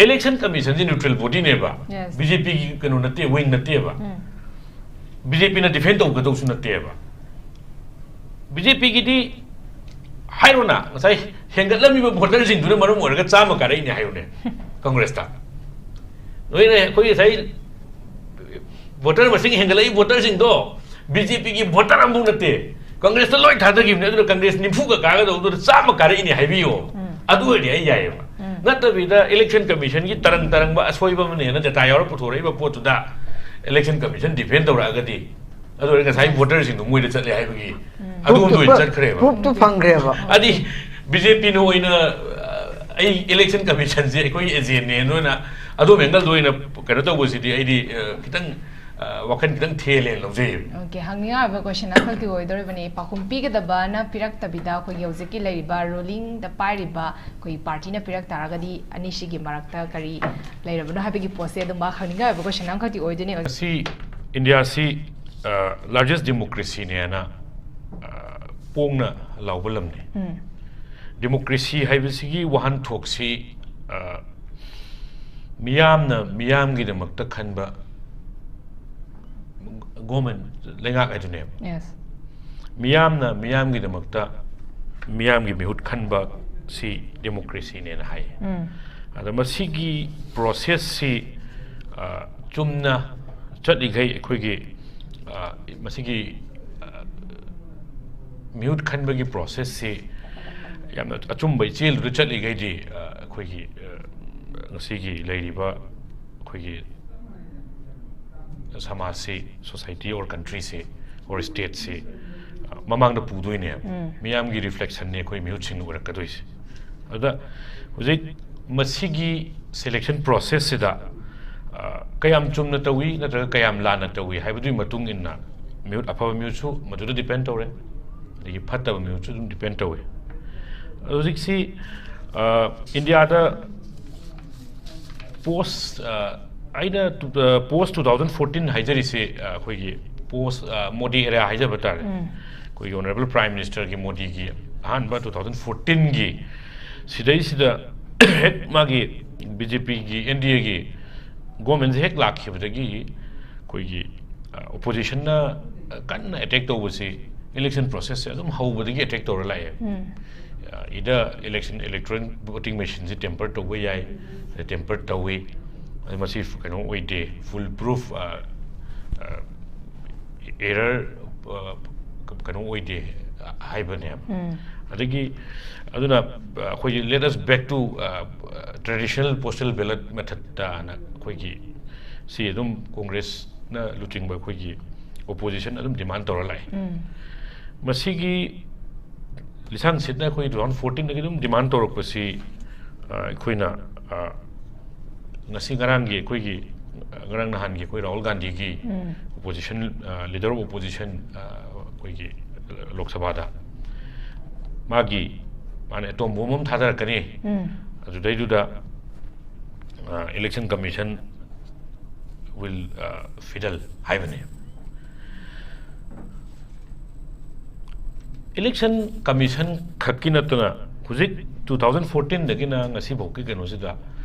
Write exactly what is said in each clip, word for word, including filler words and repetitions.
Election Commission ꯁꯤ neutral body ꯅꯦꯕ꯫ Yes. B J P ꯒꯤ ꯀꯩꯅꯣ ꯅꯠꯇꯦ, wing ꯅꯠꯇꯦꯕ꯫ ꯎꯝ. B J P ꯅ defend ꯇꯧꯒꯗꯧꯁꯨ ꯅꯠꯇꯦꯕ꯫ B J P ꯒꯤꯗꯤ ꯍꯥꯏꯔꯣꯅ, ꯉꯁꯥꯏ ꯍꯦꯟꯒꯠꯂꯝꯃꯤꯕ voter ꯁꯤꯡꯗꯨꯅ ꯃꯔꯝ ꯑꯣꯏꯔꯒ ꯆꯥꯝꯃ ꯀꯥꯔꯛꯏꯅꯦ ꯍꯥꯏꯌꯨꯅꯦ꯫ Congress ꯇ ꯅꯣꯏꯅ ꯑꯩꯈꯣꯏ ꯉꯁꯥꯏ voter ꯃꯁꯤꯡ ꯍꯦꯟꯒꯠꯂꯛꯏ voter ꯁꯤꯡꯗꯣ B J P ꯒꯤ voter ꯑꯃꯐꯥꯎ ꯅꯠꯇꯦ꯫ Congress ꯇ ꯂꯣꯏ ꯊꯥꯗꯈꯤꯕꯅꯦ, ꯑꯗꯨꯅ Congress ꯅꯤꯐꯨꯒ ꯀꯥꯒꯗꯧꯕꯗꯨꯗ ꯆꯥꯝꯃ ꯀꯥꯔꯛꯏꯅꯦ ꯍꯥꯏꯕꯤꯌꯣ꯫ ꯎꯝ. ꯑꯗꯨ ꯑꯣꯏꯔꯗꯤ ꯑꯩ ꯌꯥꯏꯌꯦꯕ꯫ ꯎꯝ. ꯅꯠꯇꯕꯤꯗ Election Commission ꯒꯤ ꯇꯔꯪ ꯇꯔꯪꯕ ꯑꯁꯣꯏꯕ ꯑꯃꯅꯦꯅ data ꯌꯥꯎꯔ ꯄꯨꯊꯣꯔꯛꯏꯕ ꯄꯣꯠꯇꯨꯗ Election Commission defend ꯇꯧꯔꯛꯑꯒꯗꯤ, ꯑꯗꯨ ꯑꯣꯏꯔꯗꯤ ꯉꯁꯥꯏ voter ꯁꯤꯡꯗꯣ ꯃꯣꯏꯗ ꯆꯠꯂꯦ ꯍꯥꯏꯕꯒꯤ ꯑꯗꯨꯝꯗ ꯑꯣꯏꯅ ꯆꯠꯈ꯭ꯔꯦꯕ꯫ Proof ꯇꯨ ꯐꯪꯈ꯭ꯔꯦꯕ꯫ ꯑꯗꯤ B J P ꯅ ꯑꯣꯏꯅ, ꯑ, ꯑꯩ Election Commission ꯁꯦ ꯑꯩꯈꯣꯏꯒꯤ agent ꯅꯦꯅ ꯑꯣꯏꯅ ꯑꯗꯣꯝ angle ꯗ ꯑꯣꯏꯅ ꯀꯩꯅꯣ ꯇꯧꯕꯁꯤꯗꯤ ꯑꯩꯗꯤ, ꯑ, ꯈꯤꯇꯪ, ꯑ, ꯋꯥꯈꯜ ꯈꯤꯇꯪ ꯊꯦꯜꯂꯦꯅ ꯂꯧꯖꯩꯌꯦꯕ꯫ Okay, ꯍꯪꯅꯤꯡꯉꯥꯏ ꯑꯣꯏꯕ question ꯑꯃꯈꯛꯇꯤ ꯑꯣꯏꯗꯣꯔꯤꯕꯅꯤ꯫ ꯄꯥꯎꯈꯨꯝ ꯄꯤꯒꯗꯕꯅ ꯄꯤꯔꯛꯇꯕꯤꯗ ꯑꯩꯈꯣꯏꯒꯤ ꯍꯧꯖꯤꯛꯀꯤ ꯂꯩꯔꯤꯕ ruling ꯗ ꯄꯥꯏꯔꯤꯕ ꯑꯩꯈꯣꯏꯒꯤ party ꯅ ꯄꯤꯔꯛ ꯇꯥꯔꯒꯗꯤ ꯑꯅꯤꯁꯤꯒꯤ ꯃꯔꯛꯇ ꯀꯔꯤ ꯂꯩꯔꯕꯅꯣ ꯍꯥꯏꯕꯒꯤ ꯄꯣꯠꯁꯦ ꯑꯗꯨꯝꯕ ꯍꯪꯅꯤꯡꯉꯥꯏ ꯑꯣꯏꯕ question ꯑꯃꯈꯛꯇꯤ ꯑꯣꯏꯗꯣꯏꯅꯤ꯫ ꯁꯤ ꯏꯟꯗꯤꯌꯥꯁꯤ, ꯑ, largest democracy ꯅꯦꯅ, ꯑ, ꯄꯣꯡꯅ ꯂꯥꯎꯕ ꯂꯝꯅꯤ꯫ ꯎꯝ. Democracy ꯍꯥꯏꯕꯁꯤꯒꯤ ꯋꯥꯍꯟꯊꯣꯛꯁꯤ, ꯑ, ꯃꯤꯌꯥꯝꯅ ꯃꯤꯌꯥꯝꯒꯤꯗꯃꯛꯇ ꯈꯟꯕ government, ꯂꯩꯉꯥꯛ ꯍꯥꯏꯗꯨꯅꯦꯕ꯫ Yes. ꯃꯤꯌꯥꯝꯅ ꯃꯤꯌꯥꯝꯒꯤꯗꯃꯛꯇ ꯃꯤꯌꯥꯝꯒꯤ ꯃꯤꯍꯨꯠ ꯈꯟꯕ ꯁꯤ democracy ꯅꯦꯅ ꯍꯥꯏ꯫ ꯎꯝ. ꯑꯗ ꯃꯁꯤꯒꯤ process ꯁꯤ, ꯑ, ꯆꯨꯝꯅ ꯆꯠꯂꯤꯈꯩ ꯑꯩꯈꯣꯏꯒꯤ, ꯑ, ꯃꯁꯤꯒꯤ, ꯑ, ꯃꯤꯍꯨꯠ ꯈꯟꯕꯒꯤ process ꯁꯤ ꯌꯥꯝꯅ ꯑꯆꯨꯝꯕ ꯏꯆꯦꯜꯗꯨꯗ ꯆꯠꯂꯤꯈꯩꯗꯤ, ꯑ, ꯑꯩꯈꯣꯏꯒꯤ, ꯑ, ꯉꯁꯤꯒꯤ ꯂꯩꯔꯤꯕ ꯑꯩꯈꯣꯏꯒꯤ ꯁꯃꯥꯖꯁꯤ, society or country ꯁꯤ or state ꯁꯤ, ꯑ, ꯃꯃꯥꯡꯗ ꯄꯨꯗꯣꯏꯅꯦꯕ꯫ ꯎꯝ. ꯃꯤꯌꯥꯝꯒꯤ reflection ꯅꯦ ꯑꯩꯈꯣꯏ ꯃꯤꯍꯨꯠꯁꯤꯡꯅ ꯑꯣꯏꯔꯛꯀꯗꯣꯏꯁꯦ꯫ ꯑꯗ ꯍꯧꯖꯤꯛ ꯃꯁꯤꯒꯤ selection process ꯁꯤꯗ, ꯑ, ꯀꯌꯥꯝ ꯆꯨꯝꯅ ꯇꯧꯏ ꯅꯠꯇ꯭ꯔꯒ ꯀꯌꯥꯝ ꯂꯥꯟꯅ ꯇꯧꯏ ꯍꯥꯏꯕꯗꯨꯒꯤ ꯃꯇꯨꯡ ꯏꯟꯅ ꯃꯤꯍꯨꯠ ꯑꯐꯕ ꯃꯤꯍꯨꯠꯁꯨ ꯃꯗꯨꯗ depend ꯇꯧꯔꯦ, ꯑꯗꯒꯤ ꯐꯠꯇꯕ ꯃꯤꯍꯨꯠꯁꯨ ꯑꯗꯨꯝ depend ꯇꯧꯋꯦ꯫ ꯑꯗꯣ ꯍꯧꯖꯤꯛꯁꯤ, ꯑ, ꯏꯟꯗꯤꯌꯥꯗ post, ꯑ, ꯑꯩꯅ ꯇꯨ-, ꯑ, post two thousand fourteen ꯍꯥꯏꯖꯔꯤꯁꯦ, ꯑ, ꯑꯩꯈꯣꯏꯒꯤ post, ꯑ, ꯃꯣꯗꯤ era ꯍꯥꯏꯖꯕ ꯇꯥꯔꯦ꯫ ꯎꯝ. ꯑꯩꯈꯣꯏꯒꯤ Honourable Prime Minister ꯒꯤ ꯃꯣꯗꯤꯒꯤ ꯑꯍꯥꯟꯕ two thousand fourteen ꯒꯤ ꯁꯤꯗꯩꯁꯤꯗ ꯍꯦꯛ ꯃꯥꯒꯤ ꯕꯤ ꯖꯦ ꯄꯤꯒꯤ ꯑꯦꯟ ꯗꯤ ꯑꯦꯒꯤ ꯒꯣꯔꯃꯦꯟꯁꯦ ꯍꯦꯛ ꯂꯥꯛꯈꯤꯕꯗꯒꯤ ꯑꯩꯈꯣꯏꯒꯤ ꯑꯣꯄꯣꯖꯤꯁꯟꯅ ꯀꯟꯅ ꯑꯦꯇꯦꯛ ꯇꯧꯕꯁꯤ ꯏꯂꯦꯛꯁꯟ ꯄ꯭ꯔꯣꯁꯦꯁꯁꯦ ꯑꯗꯨꯝ ꯍꯧꯕꯗꯒꯤ ꯑꯦꯇꯦꯛ ꯇꯧꯔ ꯂꯥꯛꯑꯦ꯫ Either election electronic voting machineꯁꯦ ꯇꯦꯝꯄꯔ ꯇꯧꯕ ꯌꯥꯏ, ꯇꯦꯝꯄꯔ ꯇꯧꯏ, ꯑꯗꯨ ꯃꯁꯤ ꯀꯩꯅꯣ ꯑꯣꯏꯗꯦ, ꯐꯨꯜ ꯄ꯭ꯔꯨꯐ ꯑꯦꯔꯔ ꯀꯩꯅꯣ ꯑꯣꯏꯗꯦ ꯍꯥꯏꯕꯅꯦꯕ꯫ ꯑꯗꯒꯤ ꯑꯗꯨꯅ ꯑꯩꯈꯣꯏꯒꯤ let us back to traditional postal ballot methodꯇ ꯍꯥꯏꯅ ꯑꯩꯈꯣꯏꯒꯤ ꯁꯤ ꯑꯗꯨꯝ ꯀꯣꯡꯒ꯭ꯔꯦꯁꯅ ꯂꯨꯆꯤꯡꯕ ꯑꯩꯈꯣꯏꯒꯤ ꯑꯣꯄꯣꯖꯤꯁꯟ ꯑꯗꯨꯝ ꯗꯤꯃꯥꯟ ꯇꯧꯔ ꯂꯥꯛꯑꯦ꯫ ꯃꯁꯤꯒꯤ ꯂꯤꯁꯥꯡ ꯁꯤꯠꯅ ꯑꯩꯈꯣꯏ two thousand fourteenꯗꯒꯤ ꯑꯗꯨꯝ ꯗꯤꯃꯥꯟ ꯇꯧꯔꯛꯄꯁꯤ ꯑꯩꯈꯣꯏꯅ ꯉꯁꯤ ꯉꯔꯥꯡꯒꯤ ꯑꯩꯈꯣꯏꯒꯤ ꯉꯔꯥꯡ ꯅꯍꯥꯟꯒꯤ ꯑꯩꯈꯣꯏ ꯔꯥꯍꯨꯜ ꯒꯥꯟꯙꯤꯒꯤ opposition leader of opposition ꯑꯩꯈꯣꯏꯒꯤ ꯂꯣꯛ ꯁꯚꯥꯗ ꯃꯥꯒꯤ ꯃꯥꯅ ꯑꯦꯇꯣꯝ ꯕꯣꯝ ꯑꯃ ꯊꯥꯗꯔꯛꯀꯅꯤ, ꯑꯗꯨꯗꯩꯗꯨꯗ election commission will fiddle ꯍꯥꯏꯕꯅꯤ꯫ Election commission ꯈꯛꯀꯤ ꯅꯠꯇꯅ ꯍꯧꯖꯤꯛ two thousand fourteenꯗꯒꯤꯅ ꯉꯁꯤꯐꯥꯎꯒꯤ ꯀꯩꯅꯣꯁꯤꯗ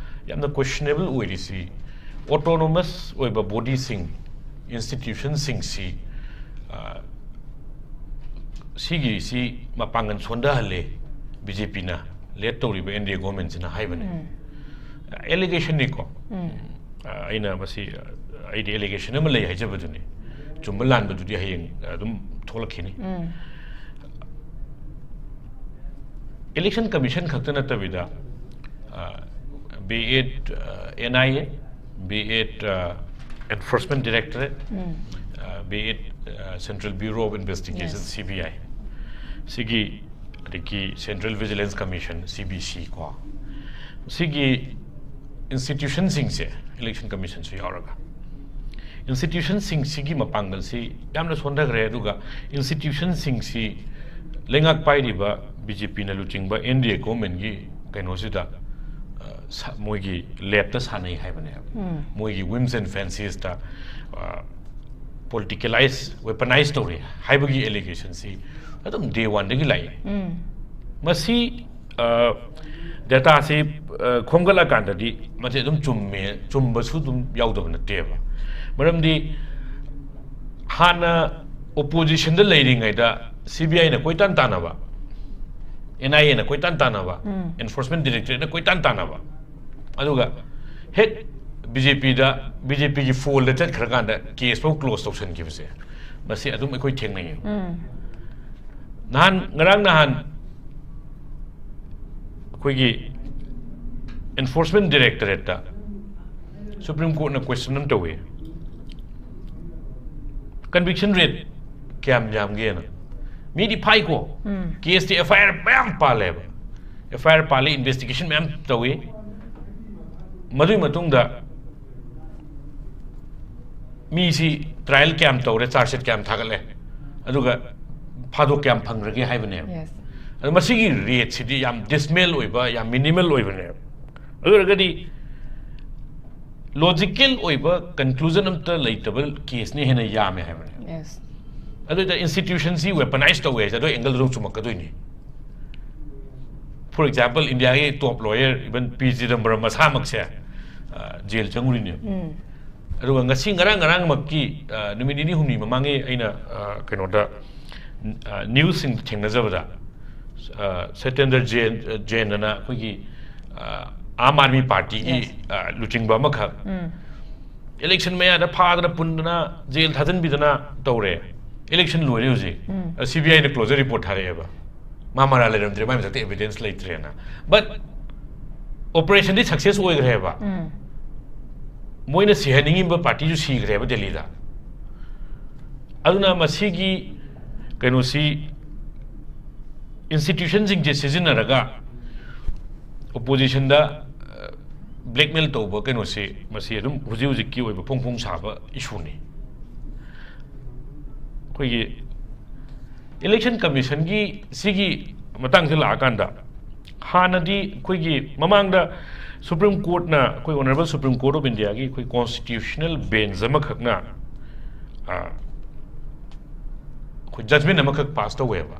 ꯌꯥꯝꯅ questionable ꯑꯣꯏꯔꯤꯁꯤ autonomous ꯑꯣꯏꯕ bodyꯁꯤꯡ, institutionꯁꯤꯡꯁꯤ ꯁꯤꯒꯤꯁꯤ ꯃꯄꯥꯡꯒꯜ ꯁꯣꯟꯊꯍꯜꯂꯦ ꯕꯤ ꯖꯦ ꯄꯤꯅ lead ꯇꯧꯔꯤꯕ ꯑꯦꯟ ꯗꯤ ꯑꯦ ꯒꯣꯔꯃꯦꯟꯁꯤꯅ ꯍꯥꯏꯕꯅꯦ꯫ Allegationꯅꯤꯀꯣ꯫ ꯑꯩꯅ ꯃꯁꯤ ꯑꯩꯗꯤ allegation ꯑꯃ ꯂꯩ ꯍꯥꯏꯖꯕꯗꯨꯅꯤ꯫ ꯆꯨꯝꯕ ꯂꯥꯟꯕꯗꯨꯗꯤ ꯍꯌꯦꯡ ꯑꯗꯨꯝ ꯊꯣꯛꯂꯛꯈꯤꯅꯤ꯫ Election commission ꯈꯛꯇ ꯅꯠꯇꯕꯤꯗ be it N I A, be it Enforcement Directorate, be it Central Bureau of Investigation, C B I, ꯁꯤꯒꯤ ꯑꯗꯒꯤ Central Vigilance Commission, C V C ꯀꯣ, ꯁꯤꯒꯤ institutionꯁꯤꯡꯁꯦ election commissionꯁꯨ ꯌꯥꯎꯔꯒ institutionꯁꯤꯡꯁꯤꯒꯤ ꯃꯄꯥꯡꯒꯜꯁꯤ ꯌꯥꯝꯅ ꯁꯣꯟꯊꯈ꯭ꯔꯦ꯫ ꯑꯗꯨꯒ institutionꯁꯤꯡꯁꯤ ꯂꯩꯉꯥꯛ ꯄꯥꯏꯔꯤꯕ ꯕꯤ ꯖꯦ ꯄꯤꯅ ꯂꯨꯆꯤꯡꯕ ꯑꯦꯟ ꯗꯤ ꯑꯦ ꯒꯣꯔꯃꯦꯟꯒꯤ ꯀꯩꯅꯣꯁꯤꯗ ꯃꯣꯏꯒꯤ leadꯇ ꯁꯥꯟꯅꯩ ꯍꯥꯏꯕꯅꯦꯕ꯫ ꯃꯣꯏꯒꯤ whims and fancies politicalize, weaponize ꯇꯧꯔꯦ ꯍꯥꯏꯕꯒꯤ allegationꯁꯤ ꯑꯗꯨꯝ day oneꯗꯒꯤ ꯂꯥꯛꯏ꯫ ꯃꯁꯤ ꯗꯦꯇꯥꯁꯤ ꯈꯣꯝꯒꯠꯂꯀꯥꯟꯗꯗꯤ ꯃꯁꯤ ꯑꯗꯨꯝ ꯆꯨꯝꯃꯦ, ꯆꯨꯝꯕꯁꯨ ꯑꯗꯨꯝ ꯌꯥꯎꯗꯕ ꯅꯠꯇꯦꯕ꯫ ꯃꯔꯝꯗꯤ ꯍꯥꯟꯅ ꯑꯣꯄꯣꯖꯤꯁꯟꯗ ꯂꯩꯔꯤꯉꯩꯗ ꯁꯤ ꯕꯤ ꯑꯥꯏꯅ ꯀꯣꯏꯇꯥꯟ ꯇꯥꯟꯅꯕ, ꯑꯦꯟ ꯑꯥꯏ ꯑꯦꯅ ꯀꯣꯏꯇꯥꯟ ꯇꯥꯟꯅꯕ, ꯎꯝ꯫ ꯑꯦꯟꯐꯣꯔꯁꯃꯦꯟ ꯗꯥꯏꯔꯦꯛꯇꯣꯔꯦꯠꯅ ꯀꯣꯏꯇꯥꯟ ꯇꯥꯟꯅꯕ, ꯑꯗꯨꯒ ꯍꯦꯛ ꯕꯤ ꯖꯦ ꯄꯤꯗ, ꯕꯤ ꯖꯦ ꯄꯤꯒꯤ ꯐꯣꯜꯗ ꯆꯠꯈ꯭ꯔꯀꯥꯟꯗ ꯀꯦꯁ ꯐꯥꯎ ꯀ꯭ꯂꯣꯖ ꯇꯧꯁꯟꯈꯤꯕꯁꯦ, ꯃꯁꯤ ꯑꯗꯨꯝ ꯑꯩꯈꯣꯏ ꯊꯦꯡꯅꯩꯌꯦ꯫ ꯎꯝ꯫ ꯅꯍꯥꯟ, ꯉꯔꯥꯡ ꯅꯍꯥꯟ ꯑꯩꯈꯣꯏꯒꯤ ꯑꯦꯟꯐꯣꯔꯁꯃꯦꯟ ꯗꯥꯏꯔꯦꯛꯇꯣꯔꯦꯠꯇ ꯁꯨꯄ꯭ꯔꯤꯝ ꯀꯣꯔꯠꯅ ꯀ꯭ꯋꯦꯁꯟ ꯑꯃ ꯇꯧꯏ, ꯀꯟꯚꯤꯛꯁꯟ ꯔꯦꯠ ꯀꯌꯥꯝ ꯌꯥꯝꯒꯦꯅ꯫ ꯃꯤꯗꯤ ꯐꯥꯏꯀꯣ, ꯎꯝ꯫ ꯀꯦꯁꯇꯤ ꯑꯦꯐ ꯑꯥꯏ ꯑꯥꯔ ꯃꯌꯥꯝ ꯄꯥꯜꯂꯦꯕ, ꯑꯦꯐ ꯑꯥꯏ ꯑꯥꯔ ꯄꯥꯜꯂꯤ, ꯏꯟꯚꯦꯁꯇꯤꯒꯦꯁꯟ ꯃꯌꯥꯝ ꯇꯧꯏ꯫ ꯃꯗꯨꯒꯤ ꯃꯇꯨꯡꯗ ꯃꯤꯁꯤ ꯇ꯭ꯔꯥꯏꯌꯦꯜ ꯀꯌꯥꯝ ꯇꯧꯔꯦ, ꯆꯥꯔꯖ ꯁꯤꯠ ꯀꯌꯥꯝ ꯊꯥꯒꯠꯂꯦ, ꯑꯗꯨꯒ ꯐꯥꯗꯣꯛ ꯀꯌꯥꯝ ꯐꯪꯈ꯭ꯔꯒꯦ ꯍꯥꯏꯕꯅꯦꯕ꯫ Yes. ꯑꯗꯣ ꯃꯁꯤꯒꯤ ꯔꯦꯠꯁꯤꯗꯤ ꯌꯥꯝ ꯗꯤꯁꯃꯦꯜ ꯑꯣꯏꯕ, ꯌꯥꯝ ꯃꯤꯅꯤꯃꯜ ꯑꯣꯏꯕꯅꯦꯕ꯫ ꯑꯗꯨ ꯑꯣꯏꯔꯒꯗꯤ ꯂꯣꯖꯤꯀꯦꯜ ꯑꯣꯏꯕ ꯀꯟꯀ꯭ꯂꯨꯖꯟ ꯑꯝꯇ ꯂꯩꯇꯕ ꯀꯦꯁꯅ ꯍꯦꯟꯅ ꯌꯥꯝꯃꯦ ꯍꯥꯏꯕꯅꯦꯕ꯫ Yes. ꯑꯗꯨ ꯑꯣꯏꯇꯥꯔꯗꯤ ꯏꯟꯁꯇꯤꯇ꯭ꯌꯨꯁꯟꯁꯤ ꯋꯦꯄꯅꯥꯏꯁ ꯇꯧꯋꯦ ꯍꯥꯏꯁꯦ ꯑꯗꯨ ꯑꯦꯡꯒꯜꯗ ꯑꯗꯨꯝ ꯆꯨꯝꯃꯛꯀꯗꯣꯏꯅꯤ꯫ For example, ꯏꯟꯗꯤꯌꯥꯒꯤ ꯇꯣꯞ ꯂꯣꯌꯔ even ꯄꯤ ꯆꯤꯗꯝꯕꯔꯝ ꯃꯁꯥꯃꯛꯁꯦ, ꯑ, ꯖꯦꯜ ꯆꯪꯉꯨꯔꯤꯅꯦꯕ꯫ ꯎꯝ꯫ ꯑꯗꯨꯒ ꯉꯁꯤ ꯉꯔꯥꯡ ꯉꯔꯥꯡꯃꯛꯀꯤ, ꯑ, ꯅꯨꯃꯤꯠ ꯅꯤꯅꯤ ꯍꯨꯝꯅꯤ ꯃꯃꯥꯡꯒꯤ ꯑꯩꯅ, ꯑ, ꯀꯩꯅꯣꯗ, ꯑ, ꯅ꯭ꯌꯨꯁꯁꯤꯡ ꯊꯦꯡꯅꯖꯕꯗ, ꯑ, ꯁꯇꯦꯟꯗ꯭ꯔ ꯖꯦꯟ, ꯖꯦꯟ ꯑꯅ ꯑꯩꯈꯣꯏꯒꯤ, ꯑ, ꯑꯥꯝ ꯑꯥꯗꯃꯤ ꯄꯥꯔꯇꯤꯒꯤ, Yes. ꯑ, ꯂꯨꯆꯤꯡꯕ ꯑꯃꯈꯛ ꯎꯝ꯫ ꯏꯂꯦꯛꯁꯟ ꯃꯌꯥꯗ ꯐꯥꯗꯅ ꯄꯨꯟꯗꯅ ꯖꯦꯜ ꯊꯥꯖꯤꯟꯕꯤꯗꯅ ꯇꯧꯔꯦ꯫ ꯏꯂꯦꯛꯁꯟ ꯂꯣꯏꯔꯦ ꯍꯧꯖꯤꯛ꯫ ꯎꯝ꯫ ꯁꯤ ꯕꯤ ꯑꯥꯏꯅ ꯀ꯭ꯂꯣꯖꯔ ꯔꯤꯄꯣꯔꯠ ꯊꯥꯔꯛꯑꯦꯕ꯫ ꯃꯥ ꯃꯔꯥꯜ ꯂꯩꯔꯝꯗ꯭ꯔꯦ, ꯃꯥꯏ ꯃꯊꯛꯇ evidence ꯂꯩꯇ꯭ꯔꯦꯅ꯫ But operation D success ꯑꯣꯏꯈ꯭ꯔꯦꯕ꯫ ꯎꯝ꯫ ꯃꯣꯏꯅ ꯁꯤꯍꯟꯅꯤꯡꯉꯤꯕ ꯄꯥꯔꯇꯤꯁꯨ ꯁꯤꯈ꯭ꯔꯦꯕ ꯗꯦꯜꯂꯤꯗ꯫ ꯑꯗꯨꯅ ꯃꯁꯤꯒꯤ ꯀꯩꯅꯣꯁꯤ, ꯏꯟꯁꯇꯤꯇ꯭ꯌꯨꯁꯟꯁꯤꯡꯁꯦ ꯁꯤꯖꯤꯟꯅꯔꯒ ꯑꯣꯄꯣꯖꯤꯁꯟꯗ, ꯑ, ꯕ꯭ꯂꯦꯛꯃꯦꯜ ꯇꯧꯕ ꯀꯩꯅꯣꯁꯤ, ꯃꯁꯤ ꯑꯗꯨꯝ ꯍꯧꯖꯤꯛ ꯍꯧꯖꯤꯛꯀꯤ ꯑꯣꯏꯕ ꯐꯣꯡ ꯐꯣꯡ ꯁꯥꯕ ꯏꯁꯨꯅꯤ꯫ ꯑꯩꯈꯣꯏꯒꯤ ꯏꯂꯦꯛꯁꯟ ꯀꯃꯤꯁꯟꯒꯤ ꯁꯤꯒꯤ ꯃꯇꯥꯡꯁꯤ ꯂꯥꯛꯑꯀꯥꯟꯗ, ꯍꯥꯟꯅꯗꯤ ꯑꯩꯈꯣꯏꯒꯤ ꯃꯃꯥꯡꯗ ꯁꯨꯄ꯭ꯔꯤꯝ ꯀꯣꯔꯠꯅ, ꯑꯩꯈꯣꯏ ꯑꯣꯅꯔꯦꯕꯜ ꯁꯨꯄ꯭ꯔꯤꯝ ꯀꯣꯔꯠ ꯑꯣꯐ ꯏꯟꯗꯤꯌꯥꯒꯤ ꯑꯩꯈꯣꯏ ꯀꯣꯟꯁꯇꯤꯇ꯭ꯌꯨꯁꯅꯦꯜ ꯕꯦꯟꯆ ꯑꯃꯈꯛꯅ, ꯑ, ꯑꯩꯈꯣꯏ ꯖꯖꯃꯦꯟ ꯑꯃꯈꯛ ꯄꯥꯁ ꯇꯧꯋꯦꯕ꯫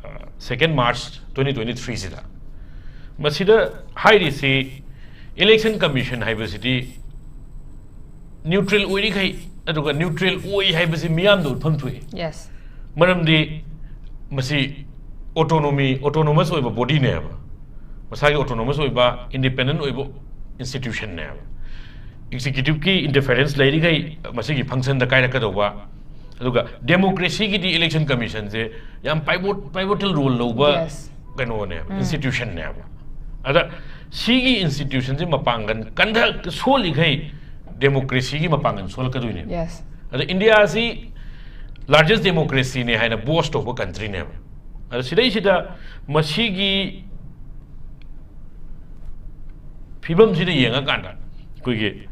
ꯑ, second March twenty twenty-threeꯁꯤꯗ ꯃꯁꯤꯗ ꯍꯥꯏꯔꯤꯁꯤ, election commission ꯍꯥꯏꯕꯁꯤꯗꯤ neutral ꯑꯣꯏꯔꯤꯈꯩ, ꯑꯗꯨꯒ neutral ꯑꯣꯏ ꯍꯥꯏꯕꯁꯤ ꯃꯤꯌꯥꯝꯗ ꯎꯠꯐꯝ ꯊꯣꯛꯏ꯫ Yes. ꯃꯔꯝꯗꯤ ꯃꯁꯤ autonomy, autonomous ꯑꯣꯏꯕ bodyꯅꯦꯕ, ꯃꯁꯥꯒꯤ autonomous ꯑꯣꯏꯕ, independent ꯑꯣꯏꯕ institutionꯅꯦꯕ꯫ Executiveꯀꯤ interference ꯂꯩꯔꯤꯈꯩ ꯃꯁꯤꯒꯤ functionꯗ ꯀꯥꯏꯔꯛꯀꯗꯧꯕ꯫ ꯑꯗꯨꯒ democracyꯒꯤꯗꯤ election commissionꯁꯦ ꯌꯥꯝ pivot, pivotal role ꯂꯧꯕ Yes. ꯀꯩꯅꯣꯅꯦꯕ, institutionꯅꯦꯕ꯫ ꯑꯗ ꯁꯤꯒꯤ institutionꯁꯦ ꯃꯄꯥꯡꯒꯜ ꯀꯟꯊ ꯁꯣꯜꯂꯤꯈꯩ democracyꯒꯤ ꯃꯄꯥꯡꯒꯜ ꯁꯣꯜꯂꯛꯀꯗꯣꯏꯅꯦꯕ꯫ Yes. ꯑꯗ ꯏꯟꯗꯤꯌꯥꯁꯤ largest democracyꯅꯦ ꯍꯥꯏꯅ boast ꯇꯧꯕ countryꯅꯦꯕ꯫ ꯑꯗ ꯁꯤꯗꯩꯁꯤꯗ ꯃꯁꯤꯒꯤ ꯐꯤꯕꯝꯁꯤꯗ ꯌꯦꯡꯉꯀꯥꯟꯗ ꯑꯩꯈꯣꯏꯒꯤ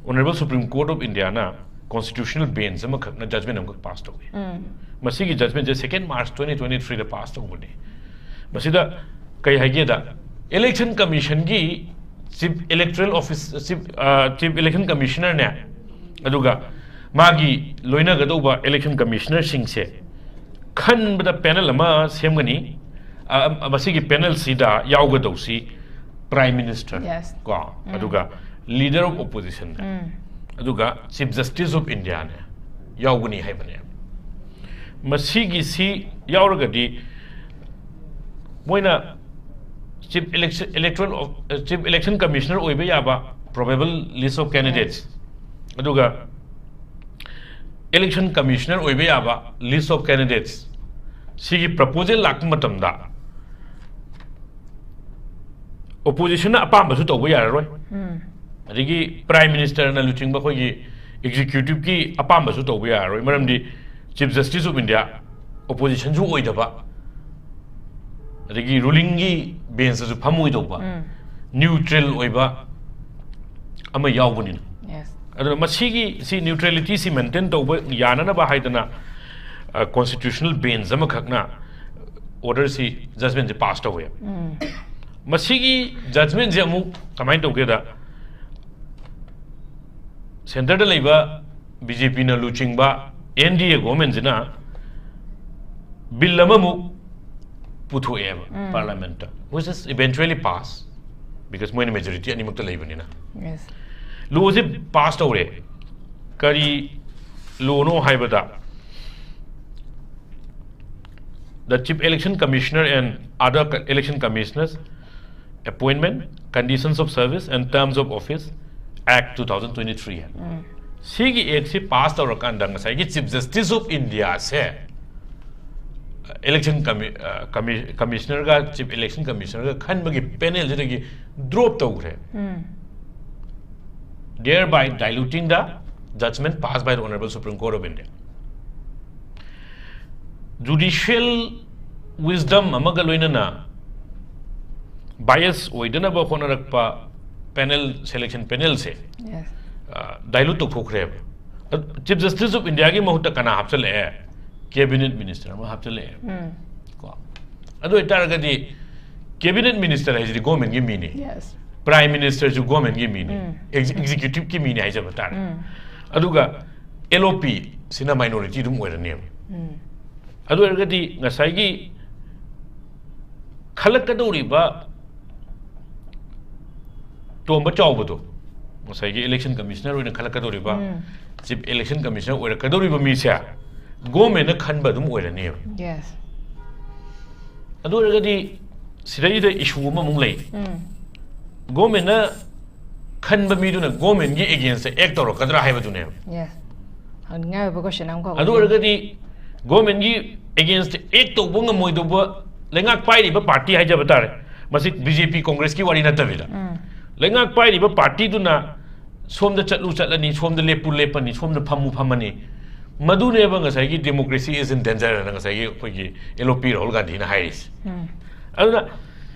Honourable Supreme Court of Indiaꯅ constitutional bench ꯑꯃꯈꯛꯅ judgment ꯑꯃꯈꯛ pass ꯇꯧꯏ꯫ ꯃꯁꯤꯒꯤ judgmentꯁꯦ second March twenty twenty-threeꯗ pass ꯇꯧꯕꯅꯤ꯫ ꯃꯁꯤꯗ ꯀꯩ ꯍꯥꯏꯒꯦꯗ, election commissionꯒꯤ chief electoral office, chief, ꯑ, chief election commissionerꯅꯦ, ꯑꯗꯨꯒ ꯃꯥꯒꯤ ꯂꯣꯏꯅꯒꯗꯧꯕ election commissionerꯁꯤꯡꯁꯦ ꯈꯟꯕꯗ panel ꯑꯃ ꯁꯦꯝꯒꯅꯤ꯫ ꯑ, ꯃꯁꯤꯒꯤ panelꯁꯤꯗ ꯌꯥꯎꯒꯗꯧꯁꯤ Prime Minister, Yes. ꯀꯣ, ꯑꯗꯨꯒ leader of oppositionꯅꯦ, ꯑꯗꯨꯒ Chief Justice of Indiaꯅꯦ ꯌꯥꯎꯒꯅꯤ ꯍꯥꯏꯕꯅꯦ꯫ ꯃꯁꯤꯒꯤꯁꯤ ꯌꯥꯎꯔꯒꯗꯤ ꯃꯣꯏꯅ chief election, electoral of, chief election commissioner ꯑꯣꯏꯕ ꯌꯥꯕ probable list of candidates, ꯑꯗꯨꯒ election commissioner ꯑꯣꯏꯕ ꯌꯥꯕ list of candidates, ꯁꯤꯒꯤ proposal ꯂꯥꯛꯄ ꯃꯇꯝꯗ oppositionꯅ ꯑꯄꯥꯝꯕꯁꯨ ꯇꯧꯕ ꯌꯥꯔꯔꯣꯏ, ꯑꯗꯒꯤ Prime Ministerꯅ ꯂꯨꯆꯤꯡꯕ ꯑꯩꯈꯣꯏꯒꯤ executiveꯀꯤ ꯑꯄꯥꯝꯕꯁꯨ ꯇꯧꯕ ꯌꯥꯔꯔꯣꯏ꯫ ꯃꯔꯝꯗꯤ Chief Justice of India oppositionꯁꯨ ꯑꯣꯏꯗꯕ, ꯑꯗꯒꯤ rulingꯒꯤ benchꯇꯁꯨ ꯐꯝꯃꯣꯏꯗꯧꯕ, neutral ꯑꯣꯏꯕ ꯑꯃ ꯌꯥꯎꯕꯅꯤꯅ꯫ Yes. ꯑꯗꯨꯅ ꯃꯁꯤꯒꯤ, ꯁꯤ neutralityꯁꯤ maintain ꯇꯧꯕ ꯌꯥꯅꯅꯕ ꯍꯥꯏꯗꯅ, ꯑ, constitutional bench ꯑꯃꯈꯛꯅ orderꯁꯤ, judgmentꯁꯤ pass ꯇꯧꯋꯦ꯫ ꯃꯁꯤꯒꯤ judgmentꯁꯦ ꯑꯃꯨꯛ ꯀꯃꯥꯏꯅ ꯇꯧꯒꯦꯗ, centreꯗ ꯂꯩꯕ BJPꯅ ꯂꯨꯆꯤꯡꯕ NDA governmentꯁꯤꯅ bill ꯑꯃꯃꯨꯛ ꯄꯨꯊꯣꯛꯑꯦꯕ ꯄꯥꯔꯂꯥꯃꯦꯟꯠꯇ, which is eventually passed, because ꯃꯣꯏꯅ ꯃꯦꯖꯣꯔꯤꯇꯤ ꯑꯅꯤꯃꯛꯇ ꯂꯩꯕꯅꯤꯅ꯫ Yes. ꯂꯣꯁꯦ ꯄꯥꯁ ꯇꯧꯔꯦ꯫ ꯀꯔꯤ ꯂꯣꯅꯣ ꯍꯥꯏꯕꯗ, the Chief Election Commissioner and other co- election commissioners appointment, conditions of service and terms of office Act two thousand twenty-three ꯍꯥꯏꯅ꯫ ꯁꯤꯒꯤ ꯑꯦꯛꯁꯤ pass ꯇꯧꯔꯀꯥꯟꯗ ꯉꯁꯥꯏꯒꯤ Chief Justice of Indiaꯁꯦ election commi- commissionerꯒ Chief Election Commissionerꯒ ꯈꯟꯕꯒꯤ ꯄꯦꯅꯦꯜꯁꯤꯗꯒꯤ drop ꯇꯧꯈ꯭ꯔꯦ, thereby diluting the judgment passed by the Honorable Supreme Court of India꯫ Judicial wisdom ꯑꯃꯒ ꯂꯣꯏꯅꯅ bias ꯑꯣꯏꯗꯅꯕ ꯍꯣꯠꯅꯔꯛꯄ ꯄꯦꯅꯦꯜ, selection ꯄꯦꯅꯦꯜꯁꯦ Yes. ꯗꯥꯏꯂꯨꯠ ꯇꯧꯊꯣꯛꯈ꯭ꯔꯦꯕ꯫ ꯆꯤꯐ ꯖꯁꯇꯤꯁ ꯑꯣꯐ ꯏꯟꯗꯤꯌꯥꯒꯤ ꯃꯍꯨꯠꯇ ꯀꯅꯥ ꯍꯥꯞꯆꯜꯂꯛꯑꯦ? ꯀꯦꯕꯤꯅꯦꯠ ꯃꯤꯅꯤꯁꯇꯔ ꯑꯃ ꯍꯥꯞꯆꯜꯂꯛꯑꯦ꯫ ꯎꯝ. ꯀꯣ, ꯑꯗꯨ ꯑꯣꯏꯇꯥꯔꯒꯗꯤ ꯀꯦꯕꯤꯅꯦꯠ ꯃꯤꯅꯤꯁꯇꯔ ꯍꯥꯏꯁꯤꯗꯤ ꯒꯣꯔꯃꯦꯟꯒꯤ ꯃꯤꯅꯤ, Yes. ꯄ꯭ꯔꯥꯏꯝ ꯃꯤꯅꯤꯁꯇꯔꯁꯨ ꯒꯣꯔꯃꯦꯟꯒꯤ ꯃꯤꯅꯤ, ꯎꯝ. ꯑꯦꯛꯖꯤꯀ꯭ꯌꯨꯇꯤꯞꯀꯤ ꯃꯤꯅꯤ ꯍꯥꯏꯖꯕ ꯇꯥꯔꯦ꯫ ꯎꯝ. ꯑꯗꯨꯒ ꯑꯦꯜ ꯑꯣ ꯄꯤ ꯁꯤꯅ ꯃꯥꯏꯅꯣꯔꯤꯇꯤ ꯑꯗꯨꯝ ꯑꯣꯏꯔꯅꯦꯕ꯫ ꯎꯝ. ꯑꯗꯨ ꯑꯣꯏꯔꯒꯗꯤ ꯉꯁꯥꯏꯒꯤ ꯈꯜꯂꯛꯀꯗꯧꯔꯤꯕ ꯇꯣꯝꯕ ꯆꯥꯎꯕꯗꯣ, ꯉꯁꯥꯏꯒꯤ ꯏꯂꯦꯛꯁꯟ ꯀꯃꯤꯁꯅꯔ ꯑꯣꯏꯅ ꯈꯜꯂꯛꯀꯗꯧꯔꯤꯕ, ꯎꯝ. ꯆꯤꯐ ꯏꯂꯦꯛꯁꯟ ꯀꯃꯤꯁꯅꯔ ꯑꯣꯏꯔꯛꯀꯗꯧꯔꯤꯕ ꯃꯤꯁꯦ ꯒꯣꯔꯃꯦꯟꯅ ꯈꯟꯕ ꯑꯗꯨꯝ ꯑꯣꯏꯔꯅꯦꯕ꯫ Yes. ꯑꯗꯨ ꯑꯣꯏꯔꯒꯗꯤ ꯁꯤꯗꯩꯗ ꯏꯁꯨ ꯑꯃꯃꯨꯛ ꯂꯩ꯫ ꯎꯝ. ꯒꯣꯔꯃꯦꯟꯅ ꯈꯟꯕ ꯃꯤꯗꯨꯅ ꯒꯣꯔꯃꯦꯟꯒꯤ ꯑꯦꯒꯦꯟꯁꯇ ꯑꯦꯛ ꯇꯧꯔꯛꯀꯗ꯭ꯔꯥ ꯍꯥꯏꯕꯗꯨꯅꯦꯕ꯫ Yes. ꯍꯪꯅꯤꯡꯉꯥꯏ ꯑꯣꯏꯕ ꯀꯣꯏꯁꯟ ꯑꯃꯈꯛ ꯑꯗꯨ ꯑꯣꯏꯗꯣꯏꯅꯤ꯫ ꯑꯣꯏꯔꯒꯗꯤ ꯒꯣꯔꯃꯦꯟꯒꯤ ꯑꯦꯒꯦꯟꯁꯇ ꯑꯦꯛ ꯇꯧꯕ ꯉꯝꯃꯣꯏꯗꯧꯕ ꯂꯩꯉꯥꯛ ꯄꯥꯏꯔꯤꯕ ꯄꯥꯔꯇꯤ ꯍꯥꯏꯖꯕ ꯇꯥꯔꯦ, ꯃꯁꯤ ꯕꯤ ꯖꯦ ꯄꯤ ꯀꯣꯡꯒ꯭ꯔꯦꯁꯀꯤ ꯋꯥꯔꯤ ꯅꯠꯇꯕꯤꯗ, ꯎꯝ. ꯂꯩꯉꯥꯛ ꯄꯥꯏꯔꯤꯕ ꯄꯥꯔꯇꯤꯗꯨꯅ ꯁꯣꯝꯗ ꯆꯠꯂꯨ ꯆꯠꯂꯅꯤ, ꯁꯣꯝꯗ ꯂꯦꯞꯄꯨ ꯂꯦꯞꯄꯅꯤ, ꯁꯣꯝꯗ ꯐꯝꯃꯨ ꯐꯝꯃꯅꯤ꯫ ꯃꯗꯨꯅꯦꯕ ꯉꯁꯥꯏꯒꯤ democracy is in danger ꯍꯥꯏꯅ ꯉꯁꯥꯏꯒꯤ ꯑꯩꯈꯣꯏꯒꯤ ꯑꯦꯜ ꯑꯣ ꯄꯤ ꯔꯥꯍꯨꯜ ꯒꯥꯟꯙꯤꯅ ꯍꯥꯏꯔꯤꯁꯦ꯫ ꯎꯝ. ꯑꯗꯨꯅ